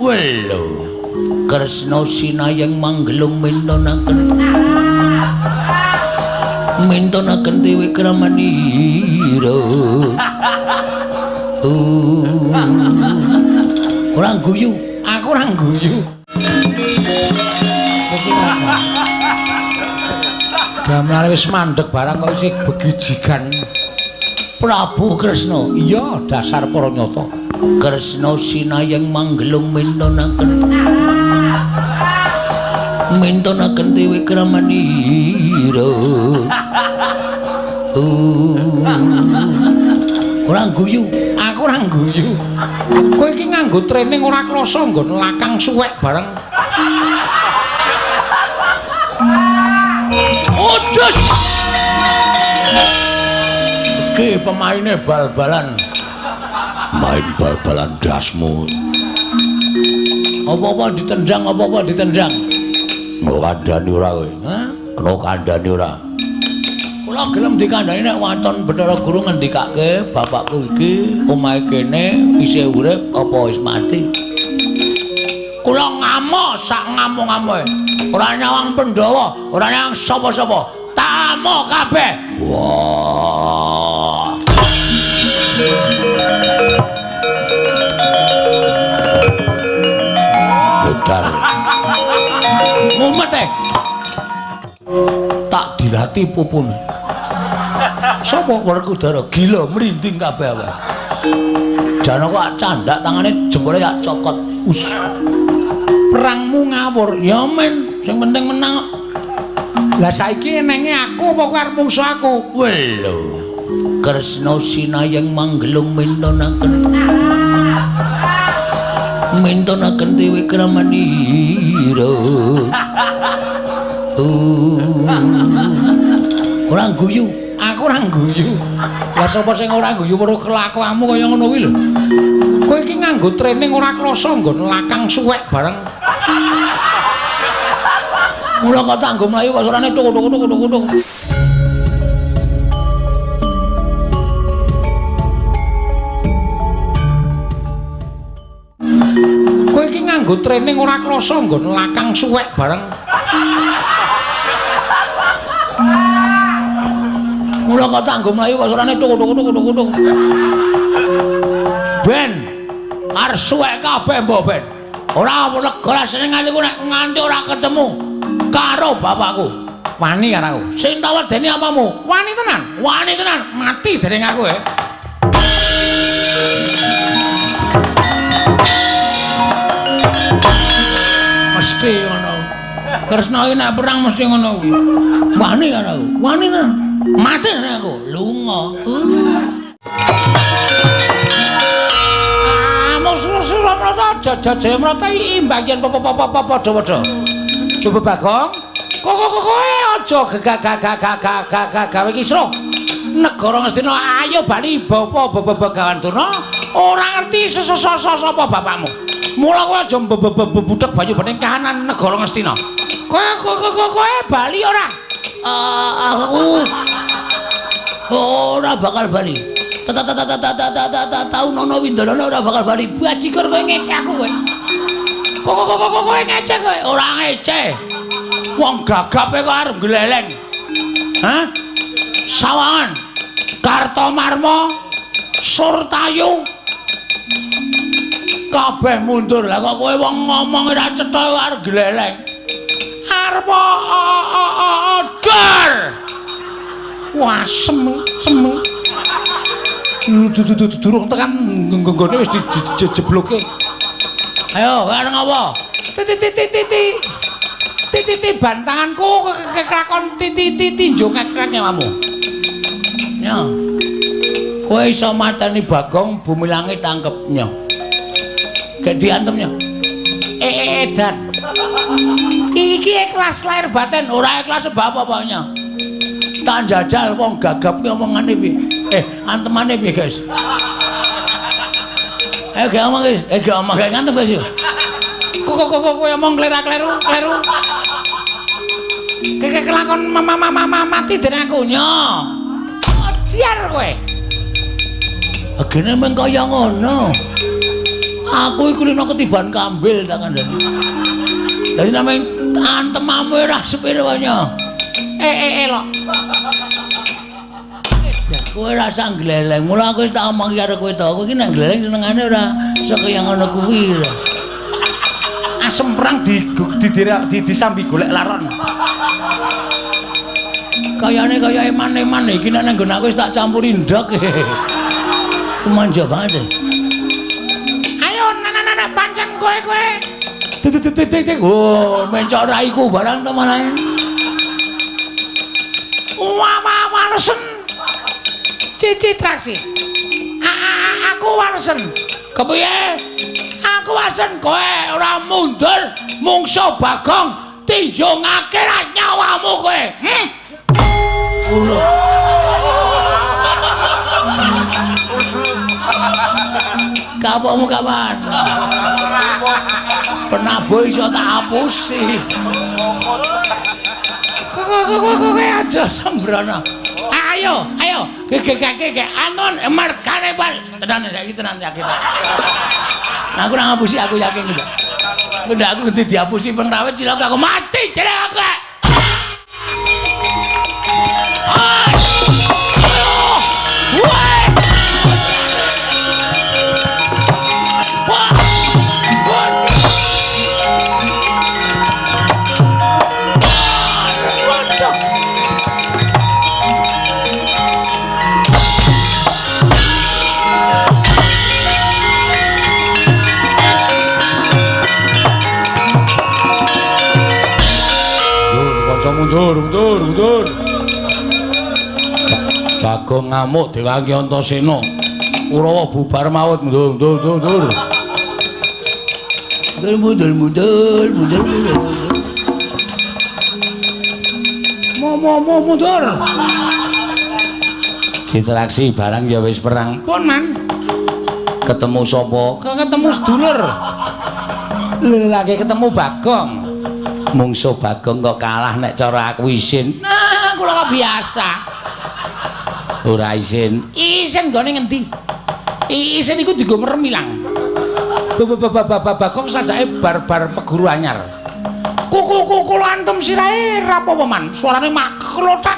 Welo. Kresna sinayeng manggelung mintonaken. Mintonaken dewi kramanira. Ora guyu, aku ora guyu. Gamelane wis mandeg barang kok isih begijigan. Prabu Kresna. Iya, dasar para nyata. Kresna sinayeng manggelung mintonaken. Mintonaken dewi kramanira. Ora guyu, aku ora guyu. Kowe iki nganggo training ora krasa nggon lakang suwek bareng. Ojes. Iki pemaine bal-balan. Main bal-balan dasmu. Apa-apa ditendang, apa-apa ditendang. Kena kandhani ora kowe? Hah? Kena kandhani ora? Kula gelem dikandhani nek waton Bathara Guru ngendikake bapakku iki omahe kene isih urip apa wis mati. Kula ngamuk sak ngamuk-ngamuke. Ora nyawang Pandhawa, ora nyawang sapa-sapa. Tak amuk kabeh. Wah. Bentar. Mumet eh. Tak dilati pupune. Sapa Werkudara gila merinding kabeh awake. Jane kok candak tangane jempole yak cokot. Us. Perangmu ngawur. Ya men, sing penting menang. Lah saiki enenge aku apa kowe arep mungsuh aku? Welo. Kresna sinayeng manggelung mintonaken. Mintonaken dewi kramanira. Ora guyu, aku ora guyu. Lah sapa sing ora guyu weruh kelakuanmu kaya ngono kuwi lho. Kowe iki nganggo training ora krasa nggon lakang suwek bareng. Mula kok tak nggo mlayu kok suarane tuk tuk tuk tuk tuk. Kowe iki nganggo training ora krasa nggon lakang suwek bareng. Mula kok tak nggo mlayu kok suarane tuk tuk tuk tuk tuk. Ben arep suwek kabeh mbok ben. Ora lega rasane nganti ku nek nganti ora ketemu karo bapakku. Wani karo aku. Sing tak wedeni apamu? Wani tenan. Wani tenan. Mati dening aku ya. Mesti ngono. Kresna iki nek perang mesti ngono kuwi. Wani karo aku. Wani tenan. Mati dening aku. Lunga. Ah, musuh-musuh mrata jajah mrata imbagian padha-padha. Coba Bagong, kowe aja gegagagagagagag gawe kisruh. Negara Ngastina ayo bali bapa Begawan Durna ora ngerti sapa bapakmu. Mula kowe aja mbebudhek banyu bening kahanan negara Ngastina. Kowe bali ora? Aku ora bakal bali. Tau nono Windolana ora bakal bali. Bajigur kowe ngecek aku kowe. Kowe ngecek kowe. Ora ngecek. Wong gagape kok arep gleleng. Hah? Sawangan Kartomarma Surtayu kabeh mundur. Lah kok kowe wong ngomong ora cetha arep gleleng. Arep dar. Wah, sem sem. Durung tekan nggone wis dijebloke. Ayo, arep ngopo? Titi titi bantanganku kelakon titi tinjo ngekrek nyawamu. Ya. Kowe iso mateni Bagong bumi langit tangkep nya. Gek diantem nya. Edan. Iki ikhlas lahir batin, ora ikhlas sebab apa nya. Tak jajal wong gagap ki omongane piye? Antemane piye, guys? Ayo gak omong, guys. Gak omong, gak ngantem, guys. Kok kowe omong kleru-kleru, kleru. Keke kelakon mama mati dening aku nya. Diar kowe. Agene meng kaya ngono. Aku iku lino ketiban kambil tak kandhani. Dadi namung antemamu ora sepiranya. Lok. Kowe ora usah gleleng. Mula aku wis tak omongi karo kowe to. Kowe iki nek gleleng senengane ora saka yang ngono kuwi. Asem perang di disambi golek laron. Kayane kaya eman-eman iki nek nang nggon aku wis tak campuri ndok. Tumanja banget. Ayo nana pancen kowe. Titik. Oh, mencok raiku barang to malah. Wah, walesen. Cici traksi. Aku walesen. Kepiye? Aku walesen kowe ora mundur mungso Bagong tinjungake nyawamu kowe. Kapokmu kapan? Penabuh iso tak hapusi. Kowe aja sembrono. Ayo, gegegake anon margane tenan saiki tenan yakin. Aku ora ngapusi, aku yakin ndak. Ndak aku ngendi dihapusi pengrawit cilaka aku mati jeneng aku. Mundur. Bagong ngamuk Dewangi Antasena. Kurawa bubar maut. Mundur. Mundur. Mo mundur. Citraksi barang ya wis perang. Pun man. Ketemu sapa? Ketemu sedulur. Lagi ketemu Bagong. Mungso Bagong kok kalah nek cara aku isin. Nah, kula kok biasa. Ora isin. Isin nggone ngendi? Isin iku dienggo merem ilang. Bagong sajake bar-bar meguru anyar. Kuku antem sirahe ra apa-apa man. Suarane mak klothak.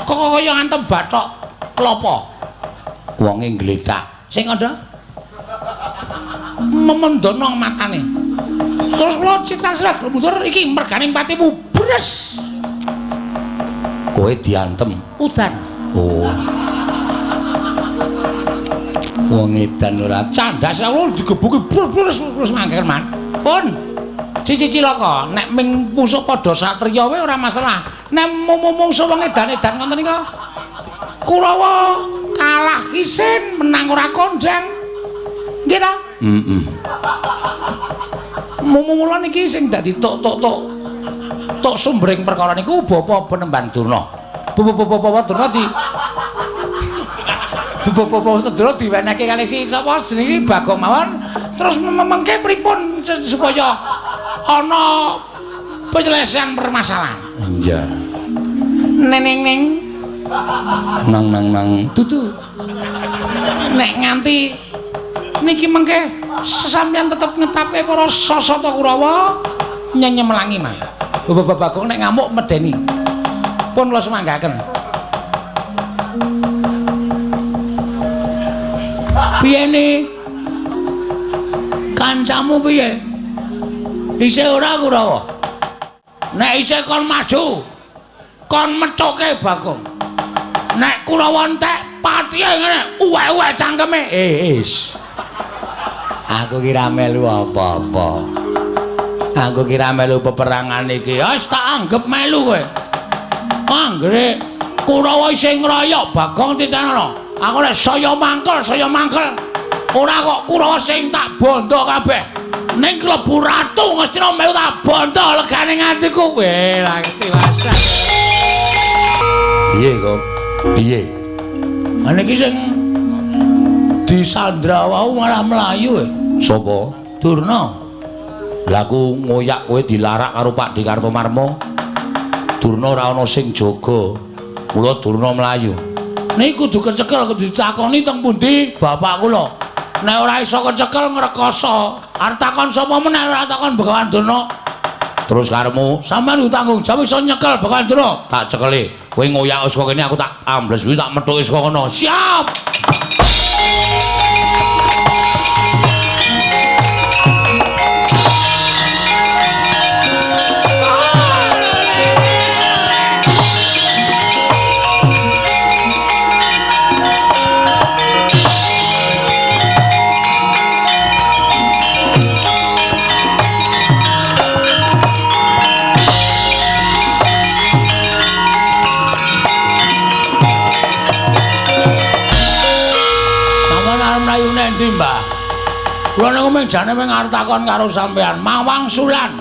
Kok kaya antem bathok klopo. Wonge ngletak. Sing kandha memendono matane. Terus kula citra sirah mundur iki mergane patimu bres. Kowe diantem udan. Oh. Wong edan ora candas aku digebuki bres terus mangken man. Pun cici cilaka nek ming musuh padha satriya wae ora masalah. Nek mungsuh wong edan-edan ngoten nika Kurawa kalah isin menang ora kondang. Nggih ta? Heeh. Mula niki sing dadi tok sumbering perkara niku Bapak Penemban Durna. Bapak Durna di Bapak Durna diwenehke kali si sapa jenenge Bagong mawon terus mengke pripun supaya ana penyelesaian permasalahan. Iya. Neneng neng nang nang nang dudu. Nek nganti niki mengke sesampeyan tetep ngetapke para sasata Kurawa nyenyemlangi mah. Bapak Bagong nek ngamuk medeni. Pun kula semanggaken. Piye ne? Kancamu piye? Isih ora Kurawa? Nek isih kon maju, kon methuke Bagong. Nek Kurawa entek patihe ngene, uwek-uwek cangkeme. Is. Aku kira melu apa-apa. Aku kira melu peperangan iki. Wis tak anggep melu kowe. Anggere Kurawa isih ngroyok Bagong titenono. Aku nek saya mangkel, Ora kok Kurawa sing tak bondo kabeh. Ning klebu ratu Ngastina melu tak bondo legane atiku. Kowe lagi tiwasan. Piye kok? Piye? Ana iki sing disandra wau malah mlayu. Sapa? Durna. Lah aku ngoyak kowe dilarak karo Pak Dikartomarma. Durna ora ana sing jaga. Mula Durna mlayu. Niku kudu kecekel kudu ditakoni teng pundi bapak kula. Nek ora iso kecekel ngrekoso. Arep takon sapa meneh ora takon Begawan Durna. Terus karepmu, sampean kudu tanggung jawab iso nyekel Begawan Durna. Tak cekeli. Kowe ngoyak saka kene aku tak ambles kuwi tak methuki saka kono. Siap. Mbah. Kula niku mung jane mung arep takon karo sampean, mawangsulan.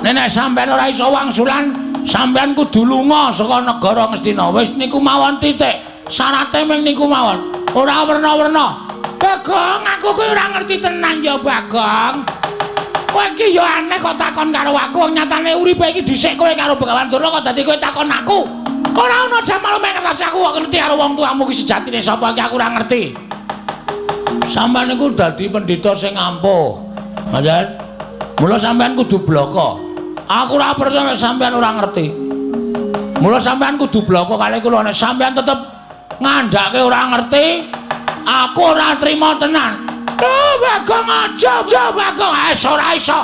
Nek sampean ora iso wangsulan, sampean kudu lunga saka negara Ngastina. Wis niku mawon titik. Syarate mung niku mawon. Ora werna-werna. Bagong, aku kuwi ora ngerti tenan ya, Bagong. Kowe iki ya aneh kok takon karo aku, wong nyatane uripe iki dhisik kowe karo Begawan Durna kok dadi kowe takon aku. Ora ana jamal mengetas aku kok ngerti karo wong tuamu ki sejatine sapa iki aku ora ngerti. Sampeyan niku dadi pendhita sing ampuh. Ngoten. Mula sampeyan kudu bloko. Aku ora percaya nek sampeyan ora ngerti. Mula sampeyan kudu bloko kali kula nek sampeyan tetep ngandhake ora ngerti, aku ora trima tenan. Oh, Bagong aja, aja Bagong. Es ora iso.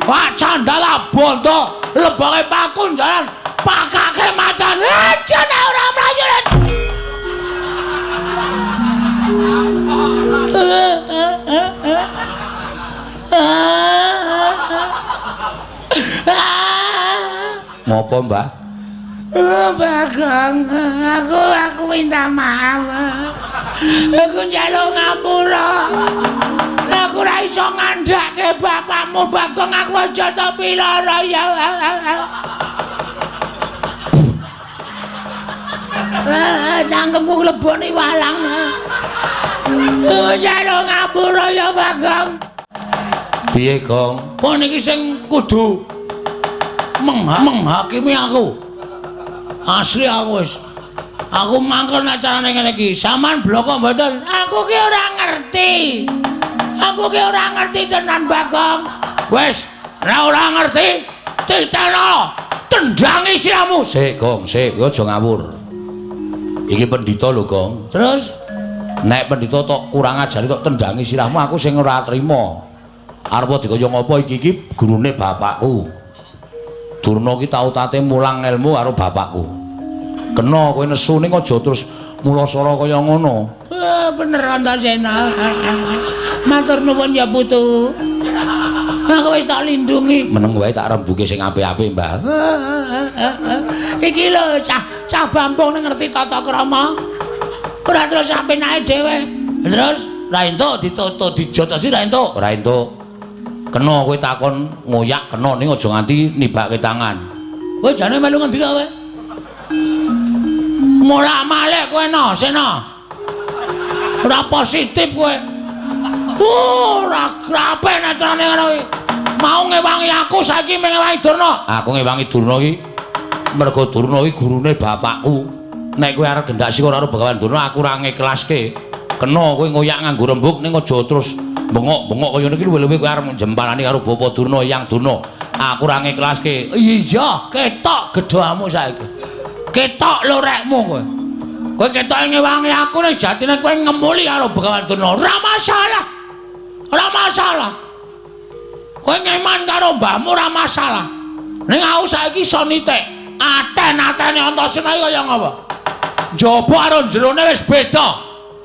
Wah, candala bondo, leboke pakun jalan, pakake macan. Aja nek ora mlayu. Ngopo, Mbah? Bagong, aku minta maaf. Aku njaluk ngapura. Aku ora iso ngandhake bapakmu, Bagong. Aku aja tapi lara ya. Cangkemku klebone walang. Njaluk ngapura ya, Bagong. Piye, Gong? Kok niki sing kudu menghakimi aku. Asli aku wis. Aku mangkel nek carane ngene iki. Sampeyan bloko mboten? Aku ki ora ngerti. Aku ki ora ngerti tenan, Bagong. Wis, nek ora ngerti, titeno, tendangi siramu. Sik, Gong, sik, kowe aja ngawur. Iki pendhita lho, Gong. Terus nek pendhita tok kurang ajari tok tendangi sirahmu, aku sing ora trima. Arep dikaya ngopo iki iki gurune bapakku. Durna ki tau tate mulang ilmu karo bapakku. Kena kowe nesu ning aja terus mulasara kaya ngono. Bener Antasena. Matur nuwun ya putu. Aku wis tak lindungi. Meneng wae tak rembuke sing apik-apik, Mbah. Iki lho cah Bambung ngerti tata krama. Ora terus apenake dhewe. Terus ra entuk ditoto dijotosi ra entuk. Ora entuk. Kena kowe takon ngoyak kena ning aja nganti nibake tangan. Kowe jane melu ngendi ta kowe? Molak-malik kowe no, Sena. Ora positif kowe. Ora apik nek carane ngono kuwi. Mau ngewangi aku saiki ngewangi Durna. Aku ngewangi Durna iki mergo Durna iki gurune bapakku. Nek kowe arep gendak sika karo Begawan Durna aku ora ngiklaske. Kena kowe ngoyak nganggo rembug ning aja terus bengok-bengok kaya ngene iki luwih-luwih kowe arep jempalani karo Bapak Durna, Eyang Durna. Aku ora ngiklaske. Iya, ketok gedhamu saiki. Ketok lorekmu kowe. Kowe ketoke ngewangi aku nek jatine kowe ngemuli karo Begawan Durna. Ora masalah. Ora masalah. Kowe ngeman karo mbahmu ora masalah. Ning aku saiki iso nitik. Aten-atene Antasena iki kaya ngapa? Njaba karo jerone wis beda.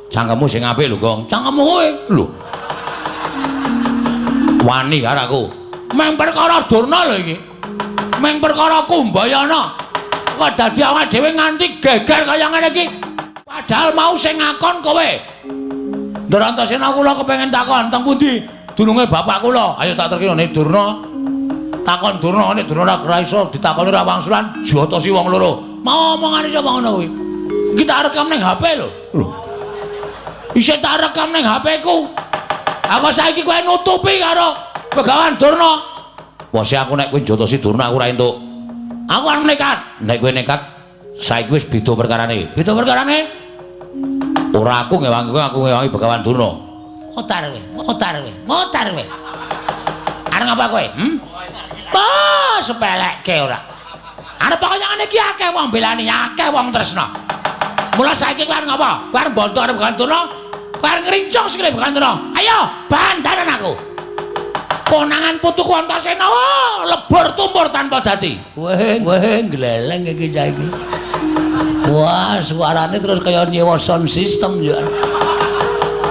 Cangkemmu sing apik lho, Gong. Cangkemmu kowe lho. Wani karo aku. Meng perkara Durna lho iki. Meng perkara Kumbayana. Kok dadi awake dhewe nganti geger kaya ngene iki. Padahal mau sing ngakon kowe. Ndara Antasena kula kepengin takon teng pundi dununge bapak kula. Ayo tak terkene nek Durna. Takon Durna nek Durna ora iso ditakoni ora wangsulan jotosi wong loro. Mau omongane sapa ngono kuwi? Iki tak rekam ning HP lho. Lho. Isih tak rekam ning HP ku. Aku saiki kowe nutupi karo Begawan Durna. Wose aku nek kowe jotosi Durna aku ora entuk. Aku arep nekat. Nek kowe nekat saiki wis beda perkarane. Beda perkarane? Ora aku ngewangi kowe, aku ngewangi Begawan Durna. Modar kowe, modar kowe, modar kowe. Arep ngapa kowe? Oh, sepelekke ora. Arep kaya ngene iki akeh wong belani, akeh wong tresna. Mula saiki kowe arep ngapa? Kowe arep bonto arep Begawan Durna? Kowe arep ngrincung sikile Begawan Durna? Ayo, bandanan aku. Konangan putuku Antasena, oh, lebur tumpur tanpa dadi. Weh, weh, gleleng iki saiki. Wah, suarane terus kaya nyewa sound system ya.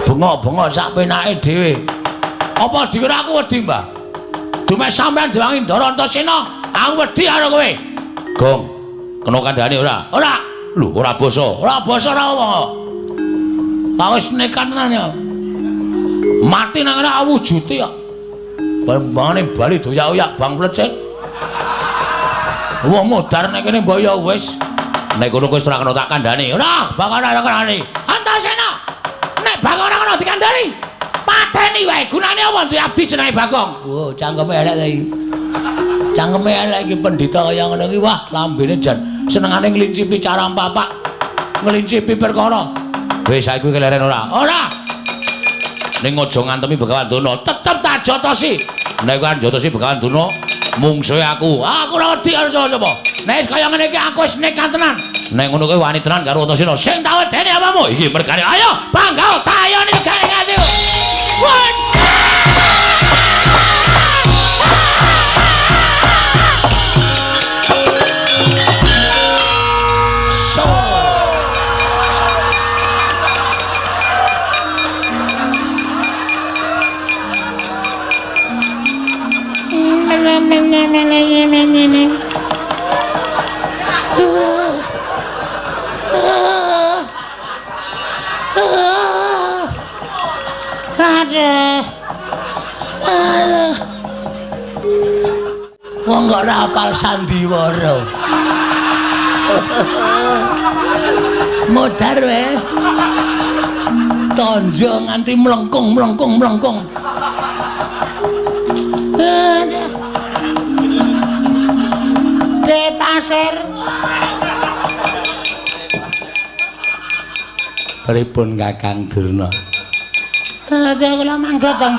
Bengok-bengok sak penake dhewe. Apa dikira aku wedi, Mbah? Dumeh sampean diwangi Ndara Antasena, aku wedi karo kowe. Gong, kena kandhane ora? Ora. Lho, ora basa. Ora basa ora apa. Ta wis nekat tenan ya. Mati nang kene awujute kok. Bambangane bali doyak-oyak bang plecet. Wong modar nek kene mbok ya wis. Nek kono wis ora kena tak kandhani. Ora, bakal ora kandhani. Antasena. Nek bakal ora kena dikandhani, pateni wae. Gunane apa duwe abdi jenenge Bagong? Wo, cangkeme elek ta iki. Cangkeme elek iki pendhita kaya ngono iki. Wah, lambene jan senengane nglincipi cara papak. Ngelincipi perkara. Wis saiki keleren ora? Ora. Ning aja ngantemi Begawan Durna, tetep tak jotosi. Nek kowe jotosi Begawan Durna, mungsuhe aku. Aku ora wedi karo sapa-sapa. Nek wis kaya ngene iki aku wis nekat tenan. Nek ngono kowe wani tenan karo Antasena. Sing tak wedeni apamu? Iki mergane. Ayo, panggah tayone negane ngati. Aduh. Aduh. Wong kok ora hafal sandiwara. Modar wae. Tonjo nganti mlengkung mlengkung mlengkung. Aduh. De pasir. Pripun Kakang Durna? Aduh, kula mangga tang.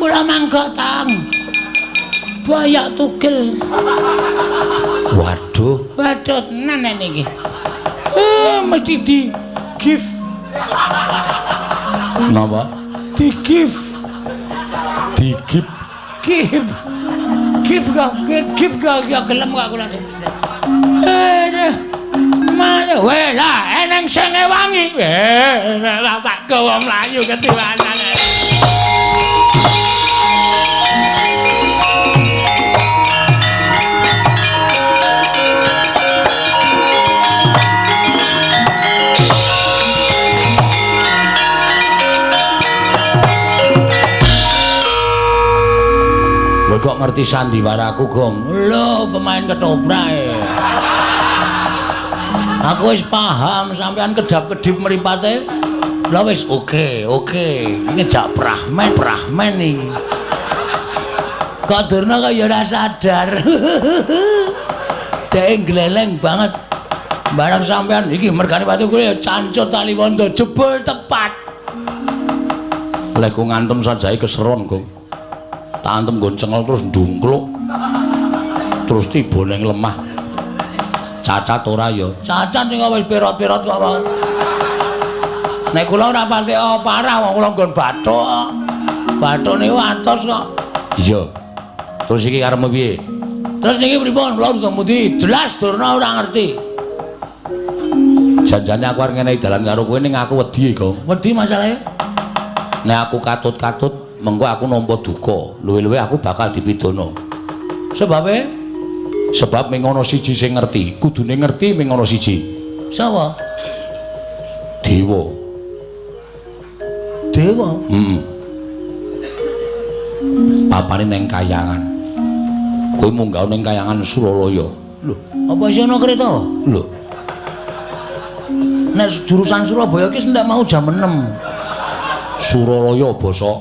Kula mangga tang. Boyok tugel. Waduh, waduh tenan niki. Mesti di gift. Napa? Di gift. Di gift. Gift. Gift kok, gift kok ya gelem kok kula. Aduh. Mana weh lah eneng sing ngewangi. Weh, lah tak gawa mlayu ketiwanan. Kowe kok ngerti sandiwaraku, Gong? Lho, pemain ketoprak. Aku wis paham sampean kedap-kedip mripate. Lah wis oke, oke. Iki ngejak prahmen, prahmen iki. Kok Durna kok ya ora sadar. Dhek gleleng banget. Barang sampean iki mergane pati kuwi ya cancut taliwondo jebul tepat. Lek ku ngantem sajae keseron, Gong. Tak antem nggon cengel terus ndungkluk. Terus tiba ning lemah. Cacat ora ya? Cacat sing wis pirot-pirot kok. Nek kula ora pati parah wong kula nggon bathuk. Bathuk niku atos kok. Iya. Terus iki karepmu piye? Terus niki pripun? Kula kudu pundi? Jelas Durna ora ngerti. Janjane aku arep ngenehi dalan karo kowe ning aku wedi, Gong. Wedi masalahe? Nek aku katut-katut mengko aku nampa duka. Luwe-luwe aku bakal dipidana. Sebabe? Sebab ming ana siji sing ngerti, kudune ngerti ming ana siji. Sapa? Dewa. Dewa? Heeh. Papane ning kayangan. Kowe munggah ning kayangan Suralaya. Lho, apa isih ana kereta? Lho. Nek jurusan Surabaya iki ndak mau jam 6. Suralaya basa.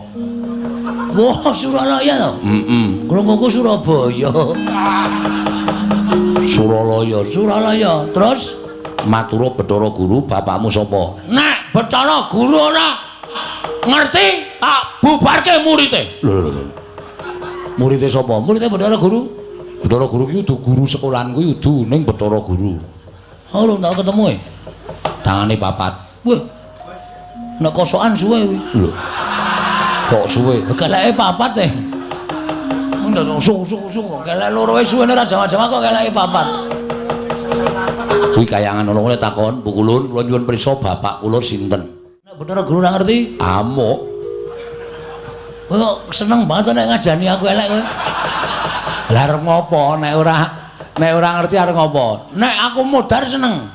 Wah, Suralaya to? Heeh. Krunguku Surabaya. Suralaya, Suralaya. Terus matura Bathara Guru, bapakmu sapa? Nek Bathara Guru ora Ngerti? Tak bubarke murite. Lho lho lho. Murite sapa? Murite Bathara Guru. Bathara Guru ki udu guru sekolahan kuwi udu ning Bathara Guru. Oh, lho tak ketemu e. Tangane papat. Weh. Nek kosokan suwe kuwi. Lho. Kok suwe? Keleke papat e. Ngono sung-sung-sung kelek loro wae suwene ora jawa-jawa kok keleke papat. Kuwi kayangan ana ngene takon, Bu Kulun, kula nyuwun prisa bapak kula sinten? Nek Bathara Guru ora ngerti, amuk. Kowe kok seneng banget nek ngajani aku elek kowe. Lah arep ngopo nek ora ngerti arep ngopo? Nek aku modar seneng.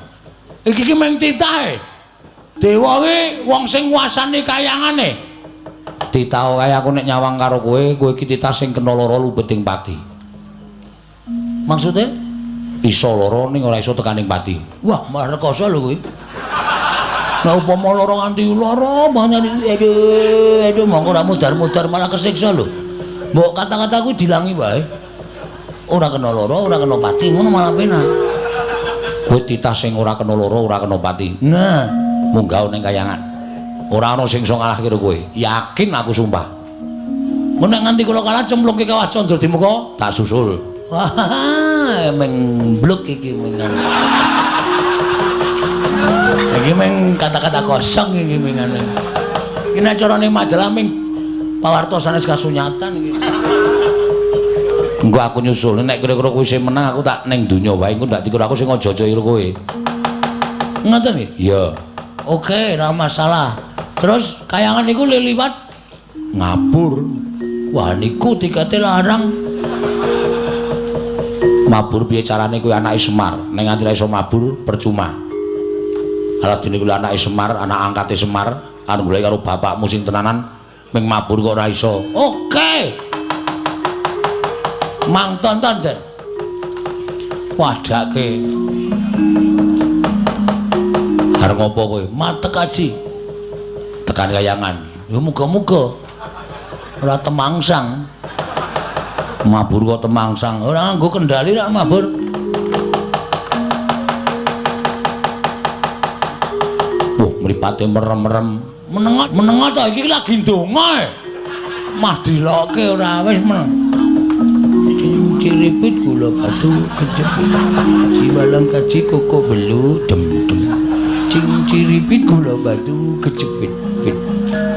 Iki ki mung titahe. Dewa ki wong sing nguasani kayangane. Titah kaya aku nek nyawang karo kowe, kowe iki titah sing kena lara lubeting pati. Maksude? Iso lara ning ora iso tekaning pati. Wah, malah rekoso lho kowe. Nek upama lara nganti lara banget aduh, aduh mongko ora mudar-mudar malah kesiksa lho. Mbok kata-kata kuwi dilangi wae. Ora kena lara, ora kena pati, ngono malah penak. Kowe titah sing ora kena lara, ora kena pati. Nah, munggah ning kayangan. Ora ana sing iso ngalahke kowe. Yakin aku sumpah. Mun nek nganti kula kalah cemplungke kawah Candra Dimuka, tak susul. Wah, meng bluk iki mengan. Iki meng kata-kata kosong iki mengane. Iki nek carane majalah ming pawarta sanes kasunyatan iki. Engko aku nyusul nek kira-kira kowe sing menang aku tak ning donya wae engko ndak dikira aku sing aja-aja ira kowe. Ngoten nggih? Iya. Oke, ora masalah. Terus kayangan niku liwat ngabur. Wah, niku tikete larang. Mabur piye carane kuwi anake Semar? Nek nganti ra iso mabur percuma. Alah dene kuwi anake Semar, anak angkate Semar, anu golek karo bapakmu sing tenanan ming mabur kok ora iso. Oke. Mang tonton, Den. Wadake. Arep ngopo kowe? Matek aji. Tekan kayangan. Ya muga-muga ora temangsang. Mabur kok temangsang. Ora nganggo kendali rak mabur. Wah, mripate merem-merem. Menengot, menengot ta iki lagi ndonga. Mah dilokke ora wis meneng. Ciripit gula batu kejepit. Siwalang kaji koko belu dem-dem. Ciripit gula batu kejepit.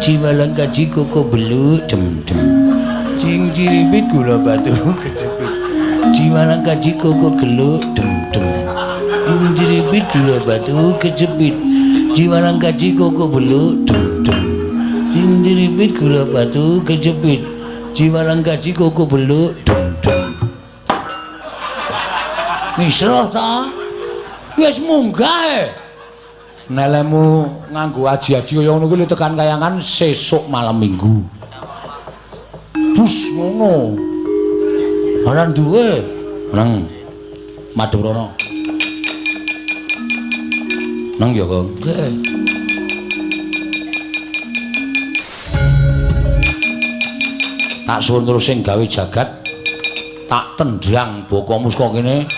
Ciwalang kaji koko belu dem-dem. Ciripit gula batu kejepit. Ciwalang kaji koko gelu dem-dem. Ciripit gula batu kejepit. Ciwalang kaji koko belu dem-dem. Ciripit gula batu kejepit. Ciwalang kaji koko belu dem-dem. Misroh ta? Wis munggah e. Nelemu nganggo aji-aji kaya ngono kuwi tekan kayangan sesuk malam Minggu. Bus ngono. Ora duwe. Nang madhep rono. Nang ya, Kang. Nggih. Tak suwun terus sing gawe jagat. Tak tendang bokomu saka kene.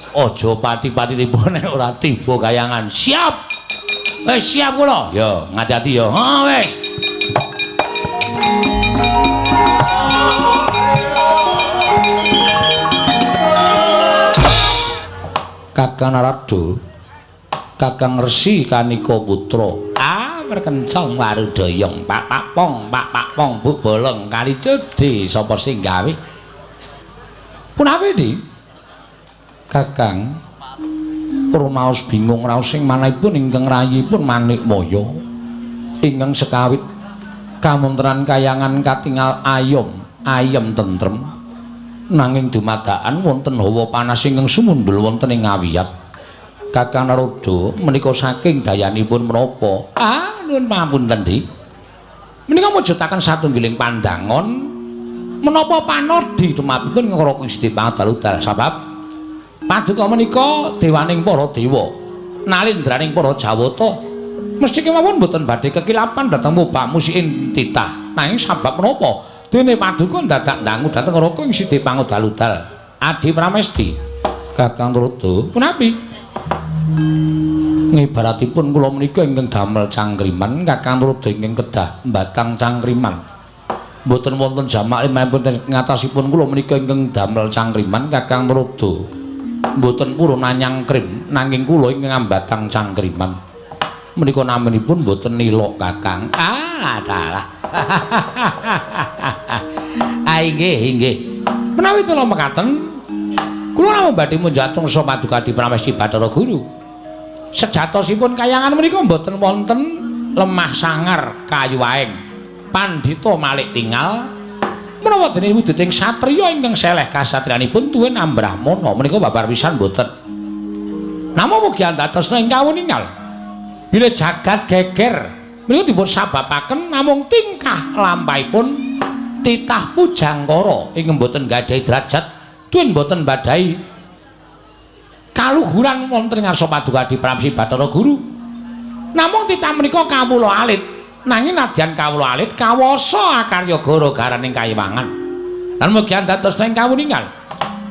Aja pati-pati tiba nek ora tiba kayangan. Siap. Wis siap kula. Ya, ngati-ati ya. Ha wis. Kakang Narada, Kakang Resi Kanika Putra. Ah, merkencong warudayang, pak pak pong, pak pak pong, buk bolong kali cedhe sapa sing gawe? Punawi, Dik? Kakang rumaos bingung raos sing manahipun ingkang rayipun Manikmaya ingkang sekawit kamontenan kayangan katingal ayom ayem tentrem nanging dumadakan wonten hawa panas ingkang sumundhul wonten ing ngawiyat. Kakang Narada menika saking dayanipun menapa? Ah, nuwun pamunten, Dik. Menika mujudaken satunggiling pandangon menapa panodi tumapipun ngraka Gusti Pangadal sabab paduka menika dewaning para dewa, nalindraning para jawata. Mesti kemawon mboten badhe kekilapan dhateng wobah musiin titah. Nanging sabab menapa dene paduka dadak ndangu dhateng Raka ing Sidi Pangudal-udal. Adi Pramesti, Kakang Narada, punapi? Ngibaratipun kula menika ingkang damel cangkriman, Kakang Tuladha ingkang kedah mbatang cangkriman. Mboten wonten jamak limrahipun ngatasipun kula menika ingkang damel cangkriman, Kakang Tuladha mboten purun anyangkrim, nanging kula ingkang ambatang cangkriman. Menika naminipun mboten nilok Kakang. Ah, dalah. Ah, inggih, inggih. Menawi kula mekaten, kula namung badhe munjatung sa paduka Adi Pramesti Bathara Guru. Sejatosipun kayangan menika mboten wonten lemah sangar kayu aeng. Pandhita Malik tingal menawa dene wujuding satriya ingkang seleh kasatriyanipun tuwin ambrahmana menika babar pisan mboten. Namung mugi andhatosna ing kawuningal bilih jagat geger menika dipun sababaken namung tingkah lampahipun titah pujangkara ingkang mboten gadhahi derajat tuwin mboten badhahi kaluhuran wonten ing ngarsa paduka Adi Pramesti Bathara Guru. Namung titah menika kawula alit, nanging nadyan kawula alit kawasa akarya gara-garaning kayiwangan. Lan mugi andhatosna ing kawuningan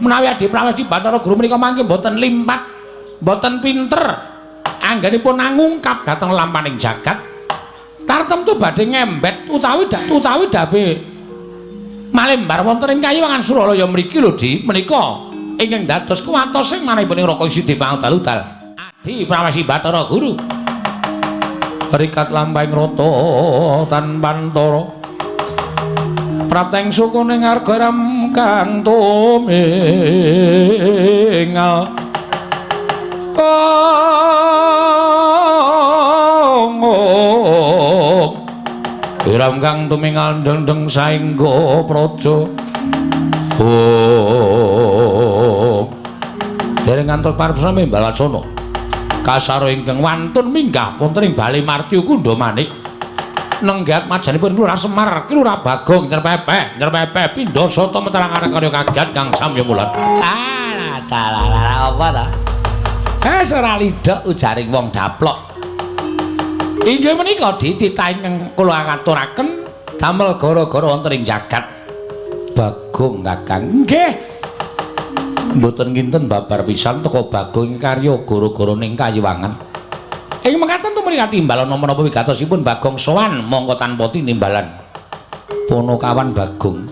menawi Adi Pramesti Bathara Guru menika mangke mboten limpat, mboten pinter anggenipun angungkap dhateng lampaning jagat, tartemtu badhe ngembet utawi utawi dabe malembar wonten ing kayiwangan Suralaya mriki lho Di, menika ingkang dados kuwatos sing manahipun ing Raka isi dipangudal-udal Adi Pramesti Bathara Guru. Rikat lampahing rata tanpantara prateng sukune ngarga ram kang tumingal. Iram kang tumingal dendeng saengga praja. Oh. Dereng ngantos parepsa Mbalacana. Kasaro ingkang wantun minggah wonten ing Bale Martya Kundha Manik. Nenggat majanipun Lurah Semar, Lurah Bagong, Nyerpepeh, Nyerpepeh pindha sata metarang karya kagiat kang samya mulat. Ah, dalah apa ta? Eh, ora lidhok ujaring wong daplok. Inggih menika dititah ingkang kula aturaken damel gara-gara wonten ing jagat. Bagong Kakang. Nggih. Mboten kinten babar pisan teka Bagong karya gara-gara ning kayiwangan. Ing mekaten tumrih katimbalan menapa wigatosipun Bagong sowan mongko tanpa tinimbalan. Panakawan Bagong.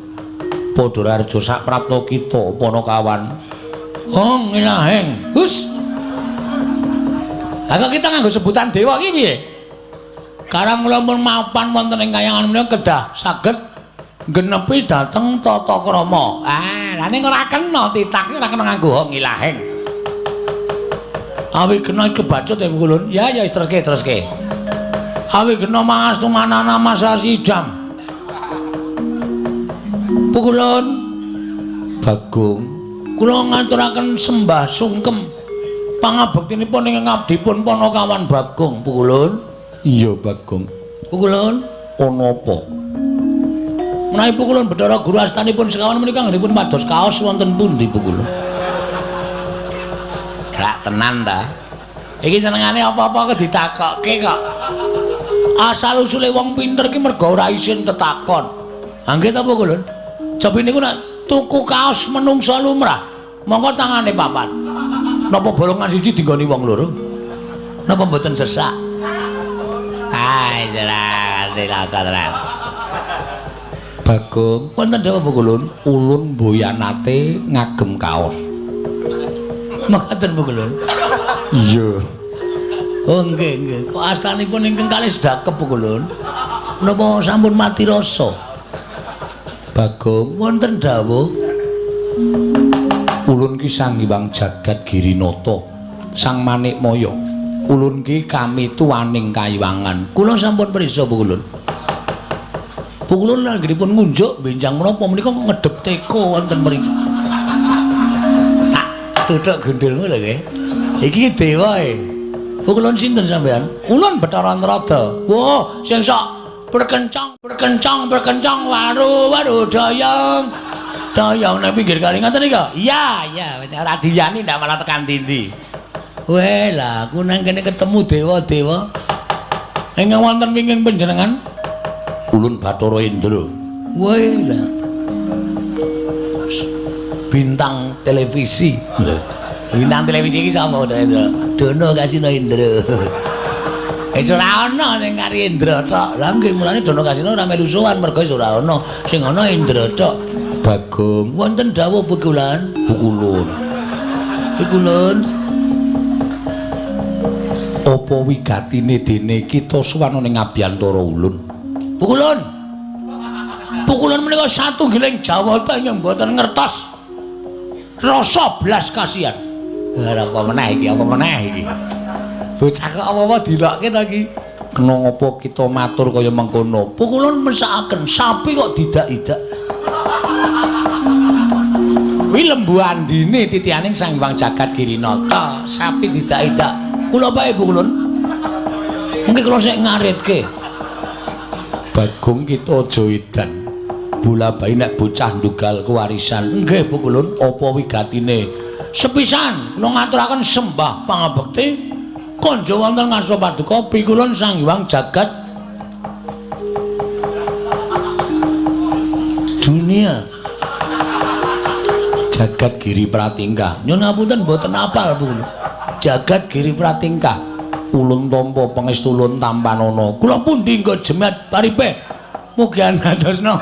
Padha raharja saprapta kita Panakawan. Hong ilaheng. Gus. Lah kok kita nganggo sebutan dewa iki piye? Karang kula pun mapan wonten ing kayangan menika kedah saged genepi dhateng tata krama. Ah, lha ning ora kena titah ora kena nganggo hong ilaheng. Awi kena kebacut ya Kulun. Ya ya teruske teruske. Awi kena mangastu manana masasidam. Pukulun Bagong, kula ngaturaken sembah sungkem pangabektinipun ing ngabdipun Panakawan Bagong Pukulun. Iya Bagong. Pukulun ana apa? Menawi Pukulun Bathara Guru astanipun sekawan menika anggenipun pados kaos wonten pundi Pukulun? Gak tenan ta? Iki senengane apa-apa kok ditakokke kok. Asal usule wong pinter ki mergo ora isin tetakon. Ha nggih ta Pukulun? Cobi niku nek tuku kaos menungsa lumrah, mongko tangane papat. Napa bolongan siji dinggoni wong loro? Napa mboten sesak? Ai, tenan. Bagong, wonten dawuh Pukulun, ulun mboyanate ngagem kaos. Mekaten Pukulun. Iya. Oh nggih nggih. Kok astanipun ingkang kalih sedakep Pukulun? Napa sampun mati rasa? Bagong, wonten dawuh. Ulun ki Sang Hyang Jagat Girinata, Sang Manikmaya. Ulun ki kami tuaning kayiwangan. Kula sampun prisa Pukulun. Pukulun anggenipun ngunjuk benjang menapa menika ngedep teko wonten mriki. Tak tuthuk gendulmu lho nggih. Iki dewa e. Pukulun sinten sampean? Ulun Bathara Antrada. Wah, sing sok berkencang, berkencang, berkencang waru waru dayang. Dayang nang pinggir kali ngoten nika? Iya, iya, ora diyani ndak malah tekan dindi. Weh lah, aku nang kene ketemu dewa-dewa. Ingkang wonten wingking panjenengan? Ulun Bathara Indra. Weh lah. Bintang televisi. Lho. Bintang televisi iki sapa Indra? Dono Kasino Indra. Wis ora ana sing kari Indra tok. Lah nggih mulane Dono Kasino ora melu sowan mergo wis ora ana. Sing ana Indra tok. Bagong, wonten dawuh Pukulan? Pukulun. Pukulun. Apa wigatine dene kita sowan ning Abiyantara Ulun? Pukulun. Pukulun menika satunggiling jawata ingkang boten ngertos rasa blas kasihan. Ora apa meneh iki, apa meneh iki. Bocah kok apa-apa dilokke to iki. Kena ngapa kita matur kaya mengkono? Pukulun mesakaken sapi kok didak-idak. Kuwi lembu andine titianing Sang Hyang Jagat Girinata, sapi didak-idak. Kula pae Pukulun. Mungkin kula sik ngaritke. Bagong kita aja edan. Bola-bali nek bocah ndugal kewarisan. Nggih Pukulun, apa wigatine? Sepisan kula ngaturaken sembah pangabekti konjo wonten ngarsa paduka Pikulun Sang Hyang Jagat Dunia. Jagat Giri Pratingkah. Nyuwun ngapunten mboten apal Pukulun. Jagat Giri Pratingkah. Ulun tampa pangestu ulun tampanana. Kula pundi nggo jemat paripe. Mugi andhadosna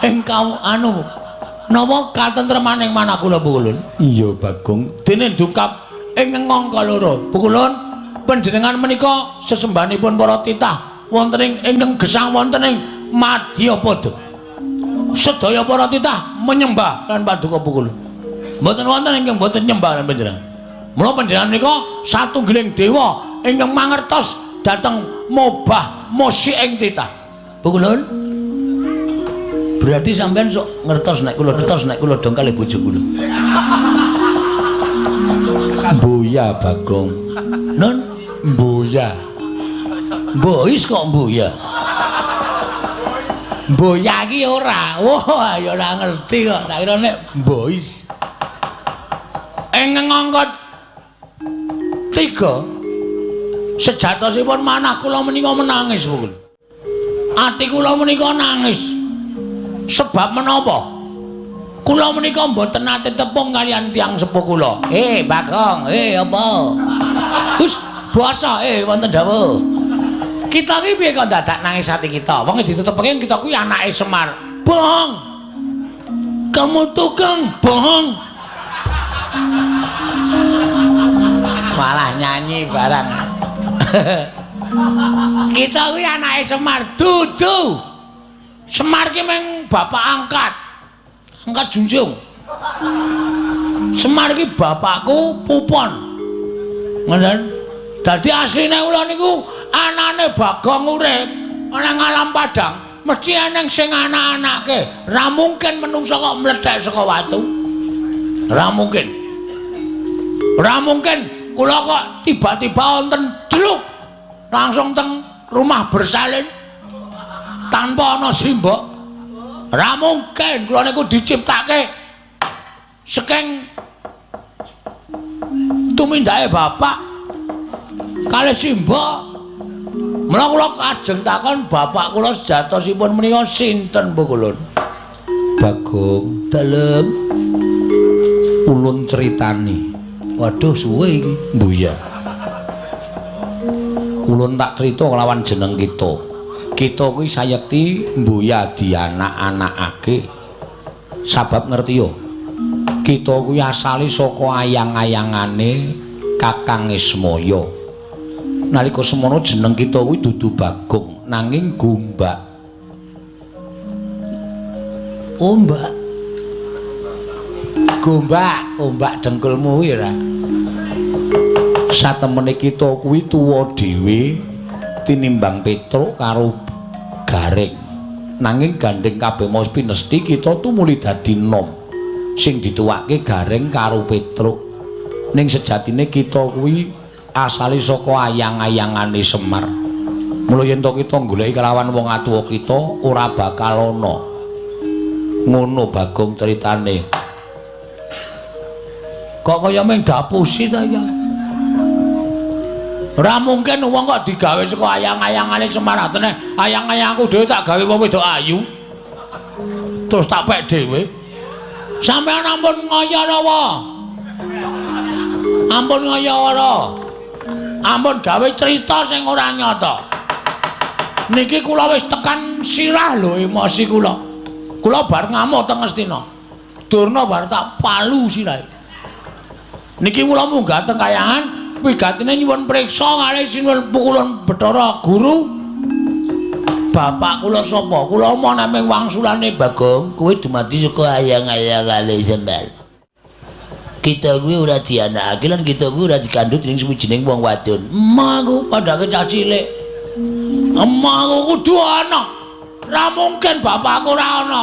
ingkang anu napa katentremaning manah kula Pukulun. Iya Bagong. Dene dungkap ing angka loro. Pukulun panjenengan menika sesembahanipun para titah wonten ing ingkang gesang wonten ing Madyapada. Sedaya para titah menyembah lan paduka Pukulun. Mboten wonten ingkang mboten nyembah lan panjenengan. Mula panjenengan menika satunggiling dewa ingkang mangertos dhateng mobah musik ing titah. Pukulun. Berarti sampean sok ngertos nek kula dongkal bojo kula. Mboya Bagong. Nun mboya. Mbois kok mboya. Mboya iki ora. Wah, ya ora ngerti kok. Tak kira nek mbois. Ing angka 3 sejatosipun manah kula menika menangis Pukulun. Ati kula menika nangis. Sebab menapa? Kula menika mboten nate tepung kaliyan tiyang sepuh kula. Bagong, apa? Hus, basa, wonten dawuh. Kita iki piye kok dadak nangis ati kita? Wong wis ditetepke kita kuwi anake Semar. Bohong. Kamu tukang bohong. Malah nyanyi barang. Kita kuwi anake Semar dudu. Semar ki meng bapak angkat. Angkat junjung. Semar ki bapakku Pupon. Ngoten. Dadi asline kula niku anane Bagong urip ana ngalam padang, mesti eneng sing anak-anake. Ra mungkin menungsa kok mlethek saka watu. Ra mungkin. Ra mungkin kula kok tiba-tiba wonten dluk langsung teng rumah bersalin tanpa ana simbok. Ra mungkin kula niku diciptake saking tumindake bapak kalih simbok. Mula kula kajeng takon bapak kula sejatosipun menika sinten Pukulun? Bagong dalem ulun critani. Waduh suwe iki. Mbuya. Ulun tak crita kelawan jeneng kita. Kita kuwi sayekti mbuya dianak-anakake. Sabab ngerti yo. Kita kuwi asale saka ayang-ayangane Kakang Ismaya. Nalika semono jeneng kita kuwi dudu Bagong, nanging Gombak. Ombak. Gombak, ombak dengkulmu kuwi ora. Satemene kita kuwi tuwa dhewe tinimbang Petruk karo Gareng. Nanging gandeng kabeh mau pinesti kita tumuli dadi nom. Sing dituwake Gareng karo Petruk. Ning sejatine kita kuwi asale saka ayang-ayangane Semar. Mula yen to kita goleki kelawan wong atuwa kita ora bakal ana. Ngono Bagong critane. Kok kaya mung dapusi ta ya? Ora mungkin wong kok digawe saka ayang-ayangane Semar. Atene ayang-ayangku dhewe tak gawe wong wedok ayu. Terus tak pek dhewe. Sampeyan ampun ngoyo rawa. Ampun ngayawara. Ampun gawe cerita sing ora nyata. Niki kula wis tekan sirah lho emosi kula. Kula bar ngamuk teng Ngastina. Durna bar tak palu sirahe. Niki kula munggah teng kayangan wigatine nyuwun priksa kalih sinuwun pukulun Bathara Guru. Bapak kula sapa? Kula moh naming wangsulane Bagong, kowe dumadi saka ayang-ayang kalih sembal. Kita kuwi ora dianakake lan kita kuwi ora dikandhut dening suwijining wong wadon. Emah aku padake cah cilik. Emah aku kudu ana. Ora mungkin bapakku ora ana.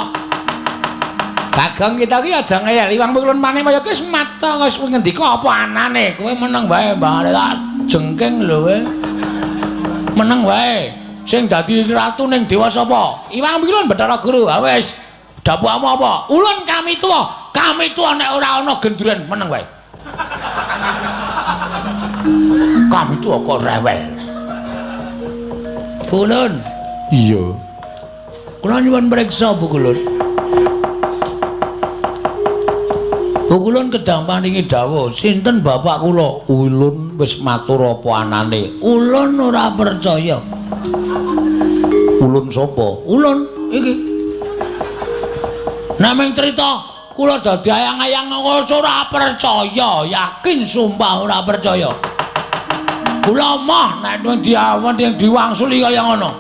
Bagong kita ki aja ngeyel Iwang Pukulun Manimaya ki wis mata wis ngendika apa anane. Kowe meneng wae Mbah tak jengking lho kowe. Meneng wae. Sing dadi ratu ning dewa sapa? Iwang Pukulun Bathara Guru. Ha wis. Dapukmu apa? Ulun kami tuwa. Kami tuwa nek ora ana genduren meneng wae. Kami tuwa kok rewel. Pukulun. Iya. Kula nyuwun priksa Pukulun. Pukulun kedang paringi dawuh, sinten bapak kula? Ulun wis matur apa anane. Ulun ora percaya. Ulun sapa? Ulun iki. Naming cerita kula dadi ayang-ayang ora percaya, yakin sumpah ora percaya. Kula moh nek diawan diwangsuli kaya ngono.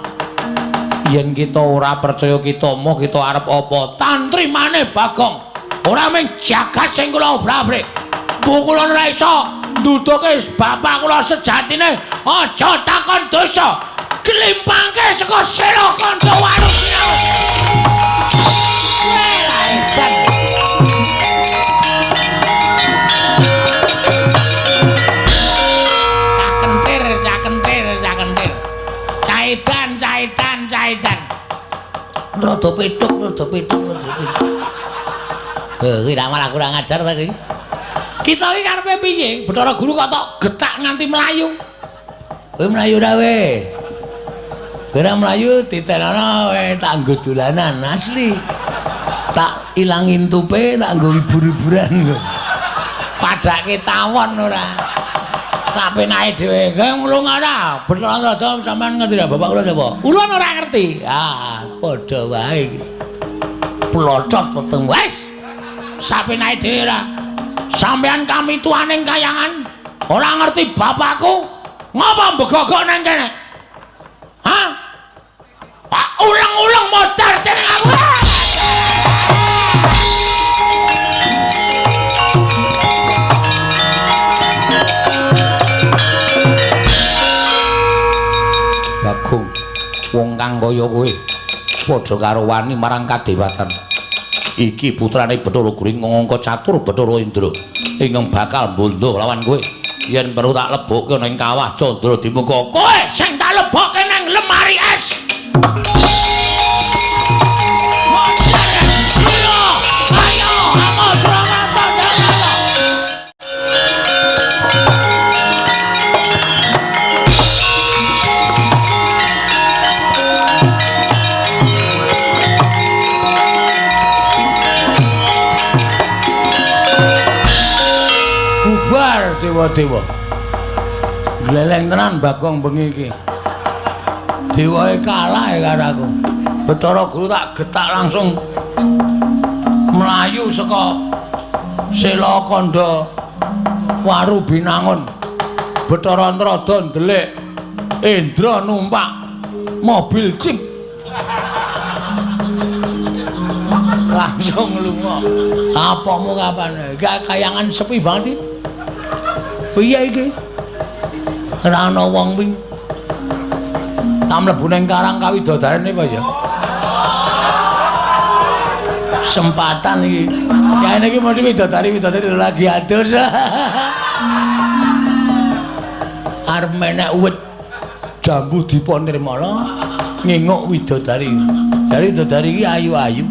Yen kita ora percaya kita moh kita arep apa? Tantri maneh Bagong. Ora mung jagat sing kula obrak-abrik. Pukulun ora iso nduduke bapak kula sejatine. Aja takon dosa. Klimpangke saka sela kandha waru. Cah kentir, cah kentir, cah kentir. Caidan, caidan, caidan. Rada petuk, rada petuk, rada petuk. Heh, kuwi malah kurang ajar ta kuwi. Kita iki karepe piye? Bathara Guru kok tok getak nganti mlayu. Kowe mlayu ora kowe? Kowe ora mlayu ditenono kowe tak nggo dolanan asli. Tak ilangin tupe, tak nggo hibur-hiburan. Padake tawon ora. Sapenake dhewe. Kowe nglung ora? Bathara Raja sampean ngerti ra bapak kula sapa? Ulun ora ngerti. Ah, padha wae iki. Plocot weteng wis. Sapenake dhewe ora. Sampean kami tuaning kayangan ora ngerti bapakku. Ngapa mbegogok nang kene? Hah? Pak ulang-ulang modar dening aku. Bagong, wong kang kaya kowe padha karo wani marang kadewatan. Iki putrane Bathara Guru ngangka catur Bathara Indra ingkang bakal mbondo lawan kowe. Yen perlu tak lebokke ning kawah Candra Dimuka. Kowe sing tak lebokke nang lemari es. Ayo, ayo, Surakarta Jakarta. Bubar dewa-dewa. Gleleng tenan Bagong bengi iki. Dewae kalah ya karo aku. Bathara Guru tak getak langsung mlayu saka Sela Kandha Waru Binangun. Bathara Antrada ndelik Indra numpak mobil jeep. Langsung lunga. Apamu kapan? Kayangan sepi banget iki. Piye iki? Ora ana wong ping. Tak mlebu ning karang kawidodarene apa ya? Sempatan iki. Ya ini iki mesti widodari-widodari lagi adus. Arep menek wit jambu dipa nirmala nginguk widodari. Jare widodari iki ayu-ayu.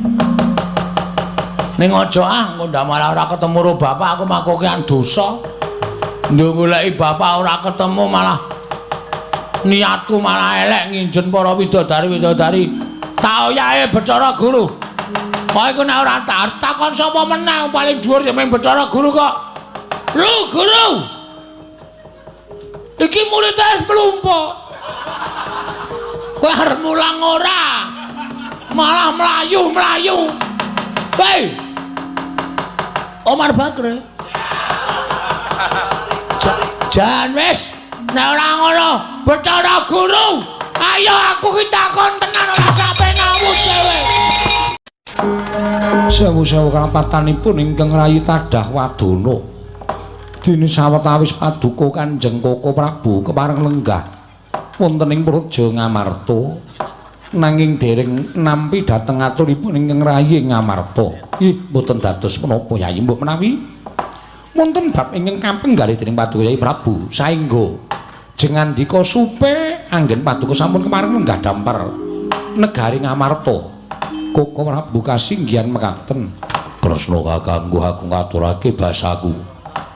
Ning aja ah engko ndak malah ora ketemu karo bapak aku makokean dosa. Nduk goleki bapak ora ketemu malah niatku malah elek nginjen para widodari-widodari. Tak oyahe Bathara Guru. Kok iku nek ora takon sapa meneh paling dhuwur ya mung Bathara Guru kok. Lu guru. Iki muridé wis mlumpuk. Kowe arep mulang ora? Malah mlayu-mlayu. Hei. Omar Bakri. Jan wis nek ora ngono, Bathara Guru, ayo aku ki takon tenan ora sampe ngawut dhewe. Sewu-sewu kalampatanipun ingkang rayi tadah wadana. Dene sawetawis paduka Kanjeng Koko Prabu kepareng lenggah wonten ing Praja Ngamarta nanging dereng nampi dhateng aturipun ingkang rayi Ngamarta. Ih, mboten dados menapa Yayi, mbok menawi wonten bab ingkang kapenggalih dening paduka Yayi Prabu saengga jengandika supe anggen paduka sampun kepareng lenggah dampar negari Ngamarta. Koko Prabu kasinggihan mekaten. Kresna kakangku aku ngaturake basaku.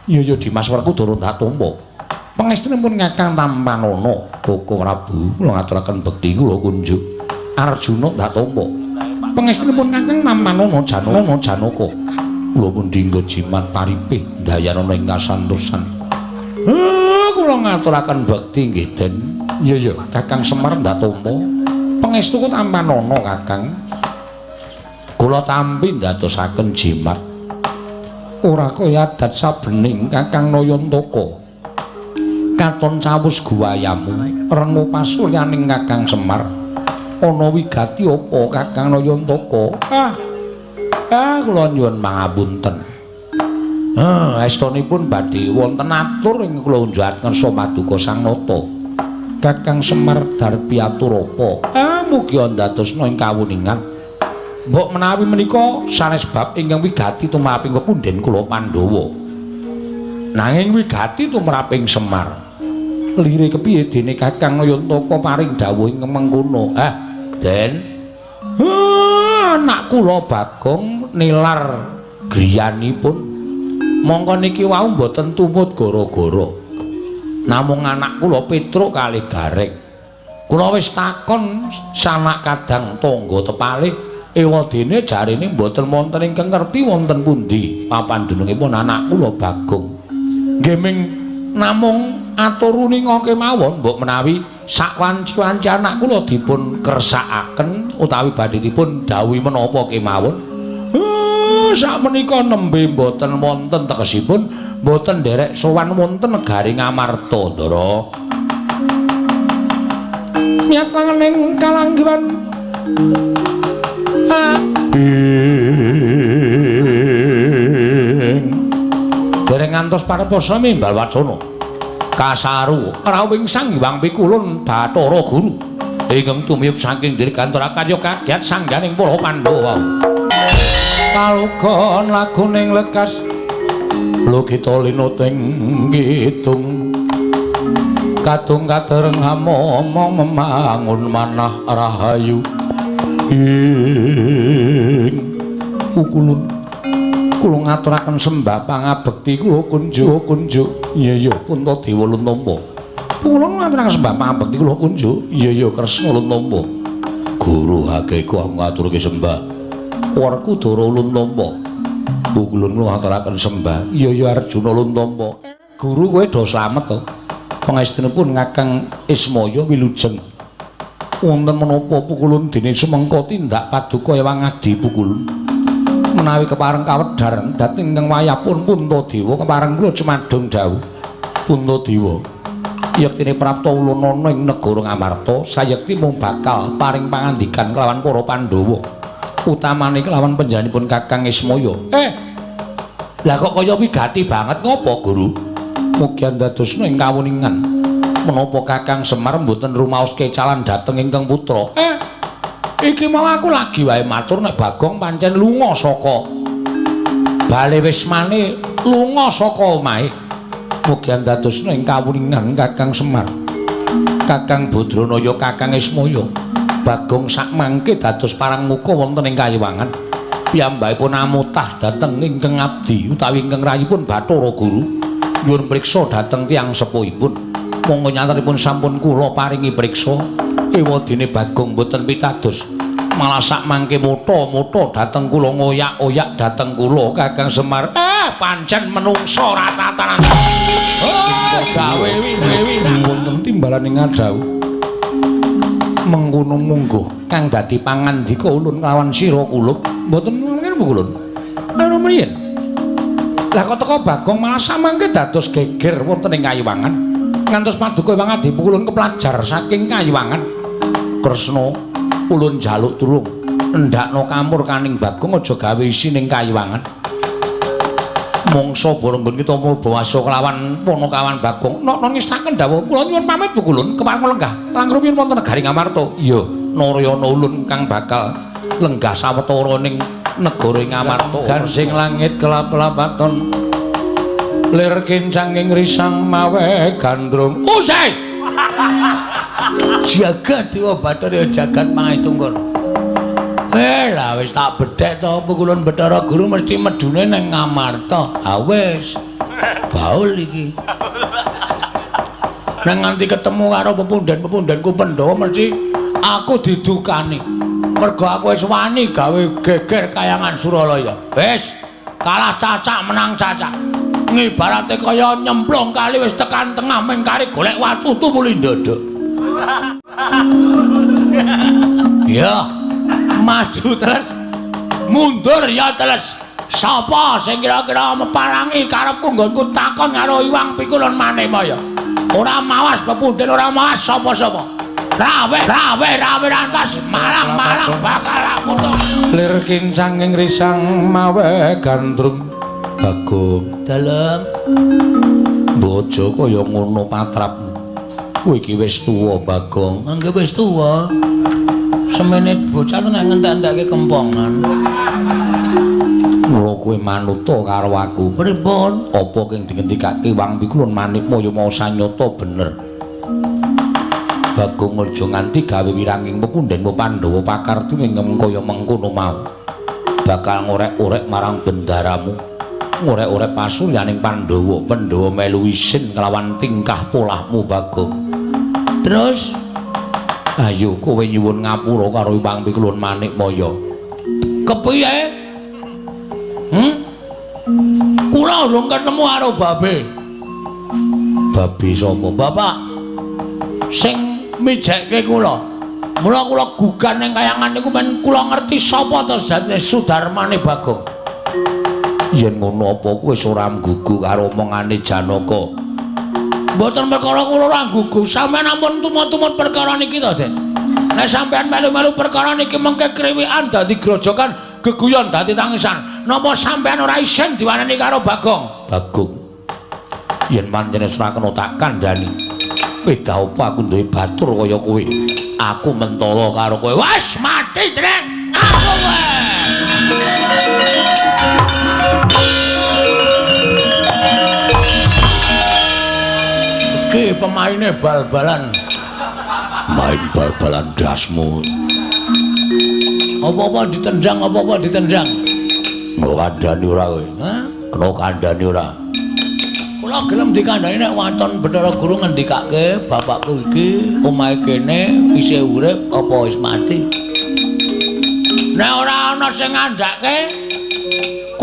Iya ya Dimas Werkudara tak tampa. Pangestunipun Kakang Tampanana Koko Prabu kula ngaturaken bekti kula kunjuk. Arjuna tak tampa. Pangestunipun Kakang Tampanana Janana Janaka. Kula pun dinggo jimat paripih dayanana ing kasantosan. Kula ngaturaken bekti nggih Den. Iya ya Kakang Semar ndak tampa. Pangestuku Tampanana Kakang. Kula tampi ndadosaken jimat. Ora kaya adat sabening Kakang Nayantaka. Katon cawus guwayamu rengu pasuryaning Kakang Semar. Ana wigati apa Kakang Nayantaka? Kula nyuwun pangapunten. Estunipun badhe wonten atur ing kula unjukaken ngersa paduka Sang Nata. Kakang Semar darpi atur apa? Mugi ndadosna ing kawuningan. Mbok menawi menika sanes bab ingkang wigati tumraping pepundhen kula Pandhawa. Nanging wigati tumraping Semar. Lire kepiye dene Kakang Nayantaka paring dawuh ingkang mengkono? Den. Anak kula Bagong nilar griyanipun. Mongko niki wau mboten tumut gara-gara. Namung anak kula Petruk kalih Gareng. Kula wis takon sanak kadang tangga tepalih. Ewadene jarene mboten wonten ingkang ngerti wonten pundi papan dunungipun anak kula Bagong. Nggih ming namung atur uninga kemawon mbok menawi sak wanci-wanci anak kula dipun kersakaken utawi badhe dipun dawuhi menapa kemawon. Sak menika nembe mboten wonten tegesipun mboten nderek sowan wonten negari Ngamarta, Ndara. Miyat langening kalanggiwan dereng ngantos pareposa mimbal wacana kasaru rawing Sang Hyang Pikulun Bathara Guru ingkang tumiyub saking dirgantara karya kagiat sangganing para Pandhawa. Kalugon laguning lekas logita linuting kidung kadung kadereng hamomong memangun manah rahayu ing pukulun. Kula ngaturaken sembah pangabekti kula kunjuk kunjuk. Iya ya Puntadewa Luntampa. Kula ngaturaken sembah pangabekti kula kunjuk. Iya ya Kresna Luntampa. Guru hakeku aku ngaturke sembah. Werkudara Luntampa. Pukulun kula ngaturaken sembah. Iya ya Arjuna Luntampa. Guru kowe do slamet to. Pangestunipun Kakang Ismaya wilujeng. Wonten menapa pukulun dene sumengko tindak paduka ewang adi pukulun. Menawi kepareng kawedhar dhateng ingkang wayahpun Puntadewa kepareng kula cumadung dawuh. Puntadewa yektine prapta ulunana ing negara Ngamarta sayekti mung bakal paring pangandikan kelawan para Pandhawa utamane kelawan panjenenganipun Kakang Ismaya. Lah kok kaya wigati banget ngopo Guru? Mugi andadosna ing kawuningan. Menapa Kakang Semar mboten rumaos kecalan dhateng ingkang putra? Iki mau aku lagi wae matur nek Bagong pancen lunga saka bale wismane, lunga saka omahe. Mugi andadosna ing kawuningan Kakang Semar. Kakang Badranaya, Kakang Ismaya. Bagong sakmangke dados parang muka wonten ing kayiwangan. Piyambakipun amutah dhateng ingkang abdi utawi ingkang rayipun Bathara Guru. Nyuwun priksa dhateng tiyang sepuhipun. Monggo nyatanipun sampun kula paringi priksa. Ewadene Bagong mboten pitados. Malah sak mangke mutha-mutha dhateng kula ngoyak-oyak dhateng kula Kakang Semar. Pancen menungsa ora tatanan. Oh, gawe wiwi wonten timbalane ngadhawuh. Mengkono mungguh kang dadi pangandika ulun kelawan sira kulup. Mboten ngene ulun. Lha mriyen. Lah kok teka Bagong malah samangke dados geger wonten ing Kayiwangan. Ngantos paduka Hyang Adi ulun keplajar saking Kayiwangan. Kresna ulun njaluk tulung endakno kamurkaning Bagong aja gawe isi ning Kayiwangan. Mongso bareng nggon kita murbawasa kelawan Panakawan Bagong. Nok ngestaken dawuh kula nyuwun pamit Bu Kulun kepareng lenggah langkung rumiyin wonten negari Ngamarta. Iya, Narayana ulun kang bakal lenggah sawetara ning negara Ngamarta. Gansing langit kelap-lapaton lir kincanging risang mawe gandrung. Usai. Jagat Dewa Bathara jagat Pangestungkur. Lah wis tak bedhek to pukulun Bathara Guru mesti medune nang Ngamarta. Ha wis. Baul iki. Nang nganti ketemu karo pepundhen-pepundhenku Pandhawa mesti aku didukani. Mergo aku wis wani gawe geger kayangan Suralaya. Wis, kalah cacak menang cacak. Ngibarate kaya nyemplung kali wis tekan tengah mengkari golek watu tumuli ndodok. Ya, maju terus, mundur ya terus. Sapa sing kira-kira meparangi karepku nggonku takon karo Iwang Pikulun Manemaya. Ora mawas pepundhen, ora mawas sapa-sapa. Rawe rawe rawe rantas malang-malang bakal aku to. Lir kincanging risang mawe gandrung. Bagong dalem bojo kaya ngono patrapmu. Kowe iki wis tuwa Bagong. Nggih wis tuwa. Semene bocah nek ngentek-entekke kempongan. Mula kowe manuta karo aku. Pripun? Apa kang dingendikake Wang Pikulun Manikmaya mau sanyata bener. Bagong aja nganti gawe wiranging pepundhenmu Pandhawa pakarti ing kaya mengkono mau. Bakal ngorek-orek marang bendaramu. Ngorek-orek pasuryaning Pandhawa. Pandhawa melu isin kelawan tingkah polahmu Bagong. Terus ayo kowe nyuwun ngapura karo Hyang Pikulun Manikmaya. Kepiye? Kula urung ketemu karo babe. Babe sapa? Bapak sing mijekke kula. Mula kula gugan ning kayangan niku men kula ngerti sapa to jatine Sudarmane Bagong. Yen ngono apa kowe wis ora nggugu karo omongane Janaka? Mboten perkara kula ora nggugu, sampeyan ampun tumut-tumut perkara niki to, Den. Nek sampeyan melu-melu perkara niki mengke kriwikan dadi grojokan, geguyon dadi tangisan. Napa sampeyan ora isin diwaneni karo Bagong? Bagong. Yen pancen wis ora kena tak kandhani. Beda apa aku duwe batur kaya kowe. Aku mentala karo kowe. Wis mati, Den. Aku kowe. Iki pemaine bal-balan. Main bal-balan dasmu. Apa-apa ditendang, apa-apa ditendang. Kena kandhani ora kowe? Hah? Kena kandhani ora? Kula gelem dikandhani nek waton Bathara Guru ngendikake bapakku iki omahe kene isih urip apa wis mati. Nek ora ana sing ngandhake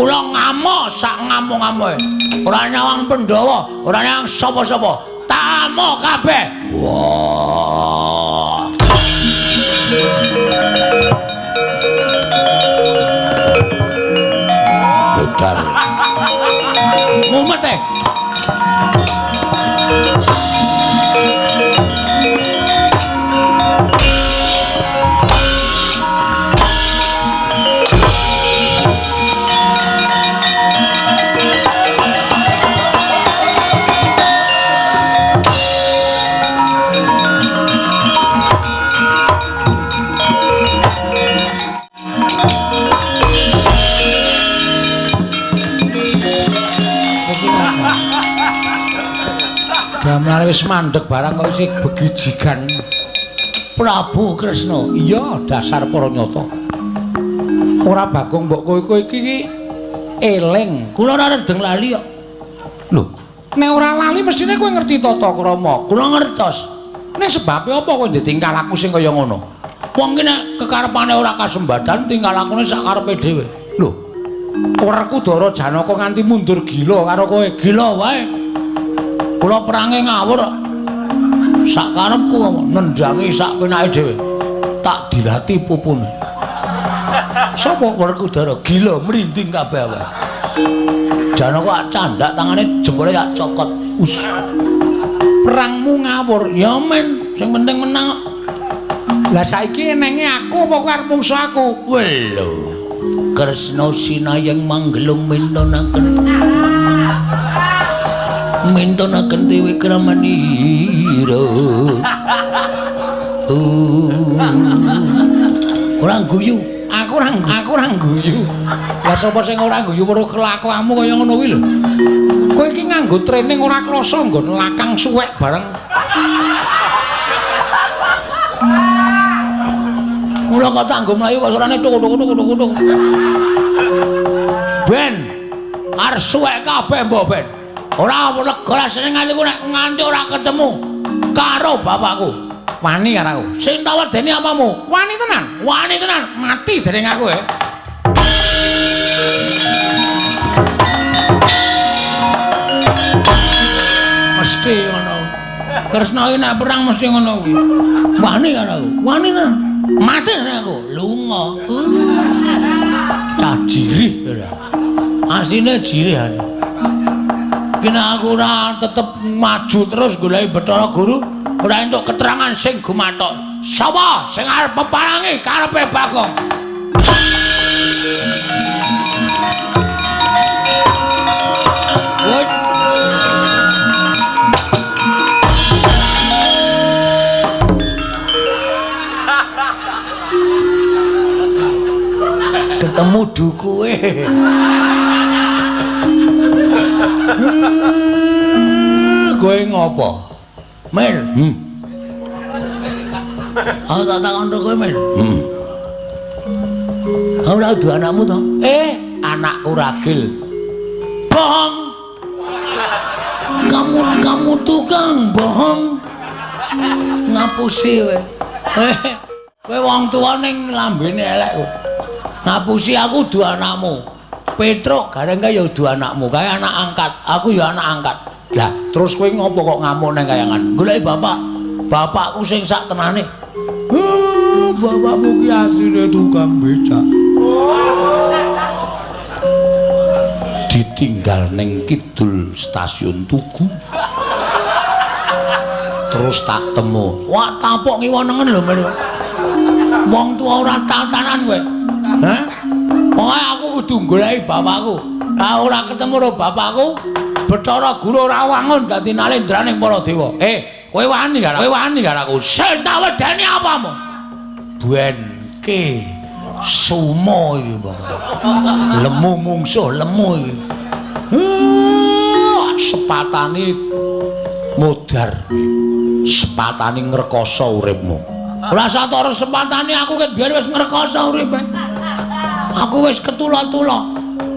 kula ngamuk sak ngamuk-ngamuke. Ora nyawang Pandhawa, ora nyawang sapa-sapa. Tamuk kabeh. Wah. Bentar. Mumet e. Gamelane wis mandeg barang kok isih begijigan. Prabu Kresna. Iya, dasar para nyata. Ora Bagong mbok kowe kowe iki eling. Kula ora redeng lali kok. Lho, nek ora lali mestine kowe ngerti tata krama. Kula ngertos. Nek sebabe apa kowe ndek tingkah laku sing kaya ngono? Wong ki nek kekarepane ora kasembadan tinggal lakune sak karepe dhewe. Lho, Werkudara Janaka nganti mundur gila karo kowe. Gila wae. Kula perange ngawur. Sak karepku nendhangi sak penake dhewe. Tak dilati pupune. Sapa Werkudara gila mrinding kabeh awake. Janaka candak tangane jempole yak cokot. Us. Perangmu ngawur. Ya men, sing penting menang. Lah saiki enenge aku apa kowe arep mungsuh aku? Lho. Kresna sinayeng manggelung mintonaken. Mintonaken dewi kramanira. Ora guyu. Aku ora guyu. Lah sapa sing ora guyu weruh kelakuanmu kaya ngono kuwi lho. Kowe iki nganggo training ora krasa nggon lakang suwek bareng. Mula kok tanggo mlayu kok suarane tuk tuk tuk tuk tuk. Ben arep suwek kabeh mbok ben. Ora lega seneng atiku nek nganti ora ketemu karo bapakku. Wani karo aku. Sing tak wedeni apamu? Wani tenan. Wani tenan. Mati dening aku ya. Mesti ngono. Kresna iki nek perang mesti ngono kuwi. Wani karo aku. Wani tenan. Mati dening aku. Lunga. Cah jirih ora. Asline jirih aku. Ki nek aku ora tetep maju terus goleki Bathara Guru, ora entuk keterangan sing gumathok. Sapa sing arep peparangi karepe Bagong? Ketemu dukuwe. Kowe ngopo? Mel. Aku tak takon kowe, Mel. Aku ora duwe anakmu to? Anakku ragil. Bohong. Kamu tukang bohong. Ngapusi kowe. Kowe wong tuwa ning lambene elek kowe. Ngapusi aku duwe anakmu. Petruk gareng kae ya duwe anakmu, kae anak angkat. Aku ya anak angkat. Lah, terus kowe ngopo kok ngamuk nang kayangan? Goleki bapak. Bapakku sing sak tenane. Bapakmu ki asline tukang becak. Ditinggal ning kidul stasiun Tugu. Terus tak temu. Wah, tapuk ngiwa nengen lho, Mel. Wong tuwa ora tatanan kowe. Hah? Pokoke aku kudu goleki bapakku. Lah ora ketemu karo bapakku, Bathara Guru ora wangun dadi nalendraning para dewa. Kowe wani karo kowe wani karo aku. Sing tak wedeni apamu? Benke sumo iki pokoke. Lemu mungsuh lemu iki. Sepatane modar. Sepatane ngrekoso uripmu. Ora satara sepatane aku ket biyen wis ngrekoso uripe. Aku wis ketula-tula.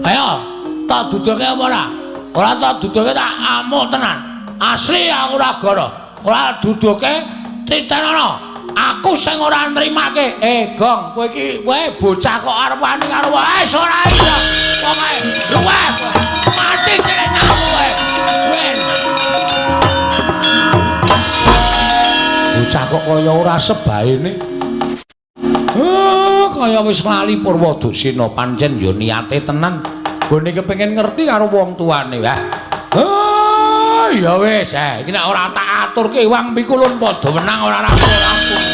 Ayo, tak duduke apa ora? Ora tak duduke tak amuk tenan. Asli aku ora goro. Ora duduke titenono. Aku sing ora nrimake. Gong, kowe iki kowe bocah kok arep wani karo wis ora iya. Pokoke luweh. Mati tenan kowe. Wen. Bocah kok kaya ora sebaene. Kaya wis lali Purwadusena pancen ya niate tenan. Gone kepengin ngerti karo wong tuane. Wah. Ya wis, iki nek ora tak aturke wang pikulun padha menang ora rampung-rampung.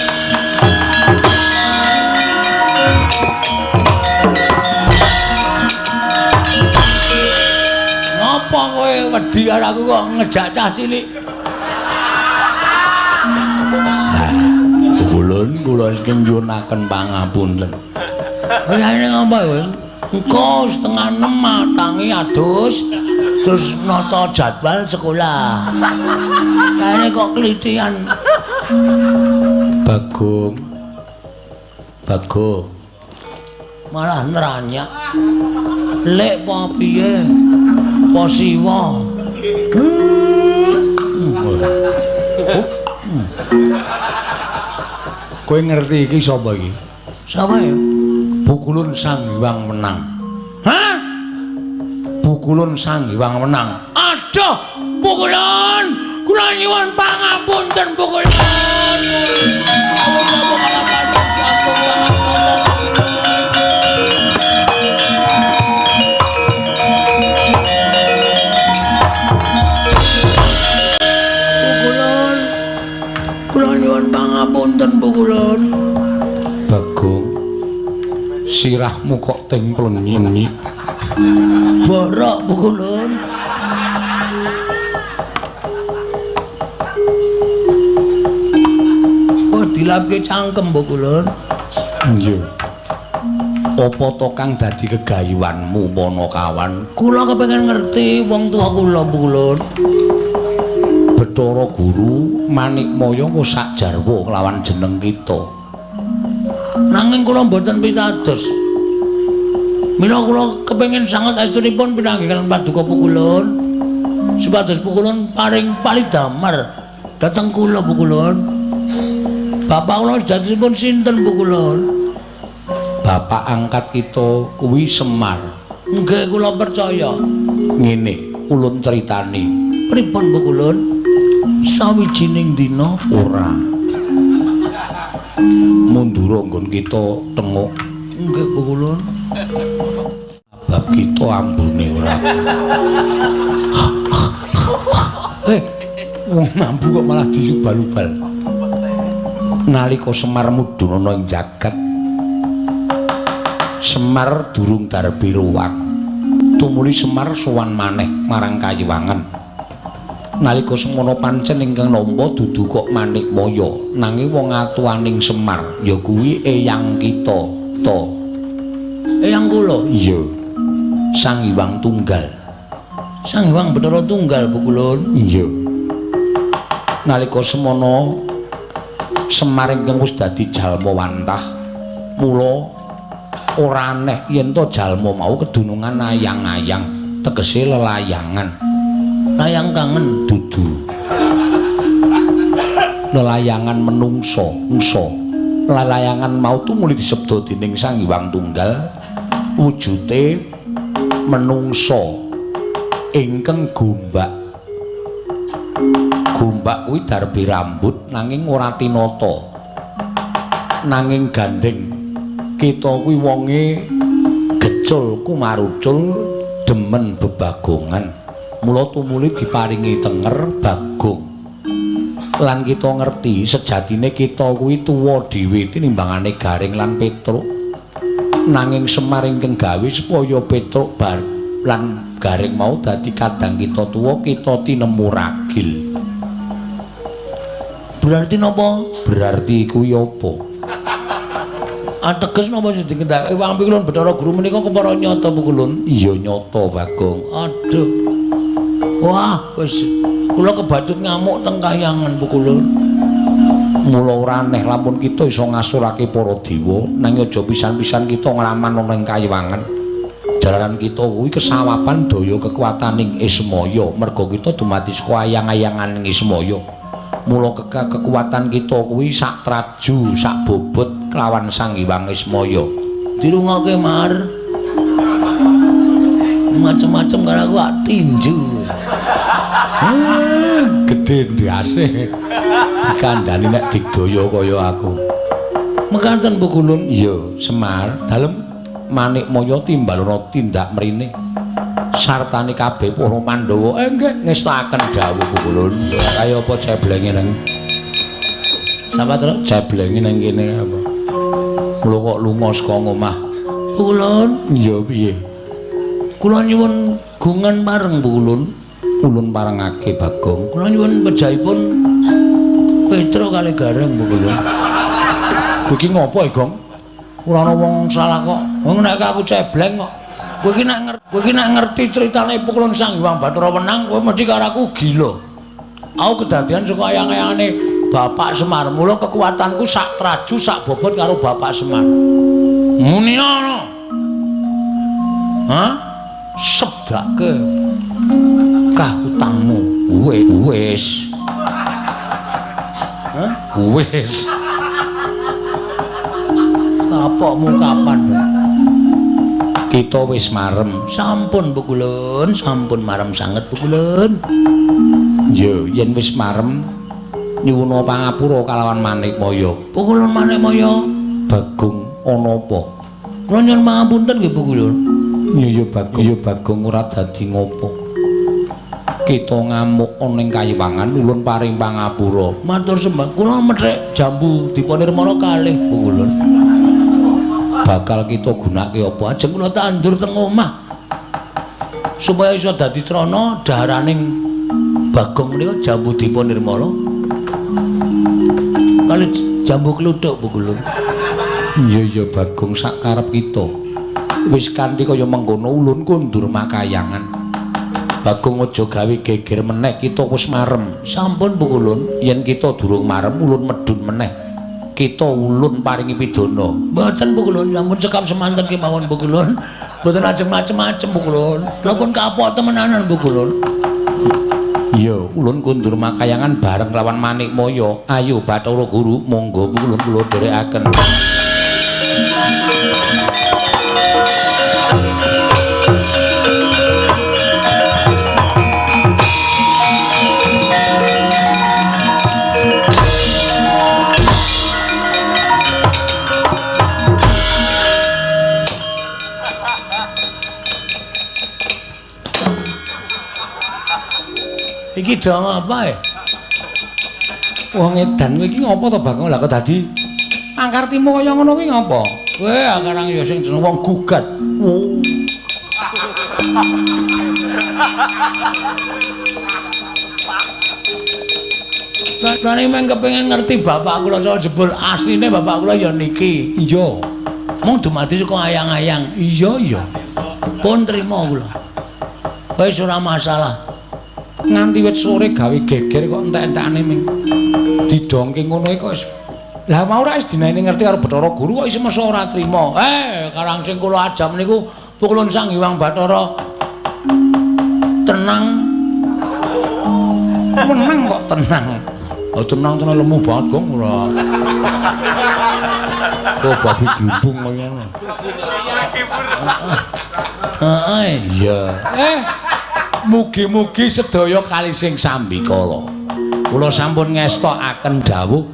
Ngopo kowe wedi karo aku kok ngejak cah cilik? Kulun kula saking nyuwunaken pangapunten. Lha ngene ngopo kowe? Engko 5:30 tangi adus terus nata jadwal sekolah. Kene kok klitian. Bagong. Bagong. Malah neranyak. Lek apa piye? Apa siwa? Kowe ngerti iki sapa iki? Sapa ya? Pukulun Sang Hyang Wenang. Hah? Pukulun Sang Hyang Wenang. Aduh, Pukulun, kula nyuwun pangapunten Pukulun. Pukulun, kula nyuwun pangapunten Pukulun. Bagong, sirahmu kok templenyi. Borok Pukulun. Oh, dilapke cangkem Pukulun. Iya. Apa to kang dadi gegayuhanmu Panakawan? Kula kepengin ngerti wong tuwa kula Pukulun. Bathara Guru Manikmaya wis sak jarwa kelawan jeneng kita. Nanging kula mboten pitados. Mila kula kepengin sanget estunipun pinanggih paduka Pukulun. Supados Pukulun paring palidamar dhateng kula Pukulun. Bapak kula sejatosipun sinten Pukulun? Bapak angkat kita kuwi Semar. Nggih kula percaya. Ngene, ulun critani. Pripun Pukulun? Sawijining dina ora mundura nggon kita tenguk. Nggih Pukulun. Bab kita ambune ora. Wong mambu kok malah disubal-ubal. Nalika Semar mudhun ana ing jagat, Semar durung darbi ruwak. Tumuli Semar sowan maneh marang Kayiwangan. Nalika semono pancen ingkang nampa dudu kok Manikmaya, nanging wong atuaning Semar ya kuwi eyang kita. To. Eyang kula? Iya. Sang Hyang Tunggal. Sang Hyang Bathara Tunggal Pukulun. Iya. Nalika semono Semar ingkang wis dadi jalma wantah, mula ora aneh yen to jalma mau kedunungan ayang-ayang, tegese lelayangan. Layang kangen dudu. Lelayangan menungso, ngso. Lelayangan mau tumuli disebda dening Sang Hyang Tunggal wujute menungso ingkang gombak. Gombak kuwi darbi rambut nanging ora tinata. Nanging gandeng kita kuwi wonge gecul kumarucul demen bebagongan. Mula tumuli diparingi tenger Bagong. Lan kita ngerti sejatine kita kuwi tuwa dhewe tinimbangane Gareng lan Petruk. Nanging Semar ingkang gawe supaya Petruk bar lan Gareng mau dadi kadang kita tuwa, kita tinemu ragil. Berarti napa? Berarti kuwi apa? Ateges napa sing dikendhake Wang Pikulun Bathara Guru menika kepara nyata Pukulun? Iya nyata Bagong. Aduh. Wah, wis kula kebacut ngamuk teng kahyangan Pukulun. Mula ora aneh lamun kita iso ngasurake para dewa, nanging aja pisan-pisan kita ngraman ana ing kayiwangan. Jalaran kita kuwi kesawapan daya kekuataning Ismaya, merga kita dumadi saka ayang-ayanganing Ismaya. Mula kekuatan kita kuwi sak traju, sak bobot kelawan Sang Hyang Ismaya. Dirungokke Mar. Macem-macem karo aku ak tinju. Gedhe ndase. Dikandhani nek digdaya kaya aku. Mekaten Pukulun? Iya, Semar. Dalem Manikmaya timbalana tindak mrene. Sartane kabeh para Pandhawa. Nggih, ngestakaken dawuh Pukulun. Kaya apa ceblenge nang Sapa, Truk? Ceblenge nang kene apa? Mula kok lunga saka ngomah. Pukulun? Iya, piye? Kula nyuwun gungan pareng Pukulun. Ulun parengake Bagong. Kula nyuwun pejahipun Petruk kalih Gareng Pukulun. Kowe iki ngopo, Gong? Ora ana wong salah kok. Wong nek aku cebleng kok. Kowe iki nek ngerti critane Pukulun Sang Hyang Bathara Wenang, kowe mesti karo aku gila. Aku kedadian saka ayang-ayangane Bapak Semar. Mula kekuatanku sak traju sak bobot karo Bapak Semar. Muni ana. Hah? Sebdake kah utangmu. Wis. Hah? Wis. Kapokmu kapan? Kita wis marem. Sampun Pukulun, sampun marem sanget Pukulun. Yo, yen wis marem nyuwuna pangapura kalawan Manikmaya. Pukulun Manikmaya, Bagong ana apa? Kula nyuwun pangapunten nggih Pukulun. Iya Bagong, iya Bagong ora dadi ngopo. Kita ngamuk ana ing kayiwangan ulun paring pangapura. Matur sembah, kula methik jambu Dipanirmala kalih Pukulun. Bakal kita gunake apa? Ajeng kula tandur teng omah. Supaya iso dadi srana daharaning Bagong menika jambu Dipanirmala. Kali jambu kluthuk Pukulun. Iya iya Bagong sak karep kita. Wis kanthi kaya mengkono ulun kondur makayangan. Bagong aja gawe geger meneh, kita wis marem. Sampun Pukulun, yen kita durung marem ulun medhun meneh. Kita ulun paringi pidana. Mboten Pukulun, sampun cekap semanten kemawon Pukulun. Mboten ajeng macem-macem Pukulun. Kula pun kapok temenanan Pukulun. Iya, ulun kundur makayangan bareng lawan Manikmaya. Ayo Bathara Guru, monggo Pukulun kula dherekaken. Iki dong apa ya? Wong edan kowe iki ngopo to Bagong? Lah kok dadi angkartimu kaya ngono kuwi ngopo? Kowe akarang ya sing jeneng wong gugat. Oh. Lah nek kepengin ngerti bapak kula soal jebul asline bapak kula ya niki. Iya. Mung dumadi saka ayang-ayang. Iya iya. Pun trima kula. Wis ora masalah. Nganti wit sore gawe geger kok entek-entekane ming didongke ngono kok wis. Lah mau ora wis dinane ngerti karo Bathara Guru kok isih mesa ora trima. Karang sing kula ajam niku Pukulun Sang Hyang Bathara tenang. Menang kok tenang. Oh tenang tenan lemu banget Gong ora. Oh babi glubung kaya ngono. Heeh iya. Mugi-mugi sedaya kali sing sambikala. Kula sampun ngestokaken dawuh.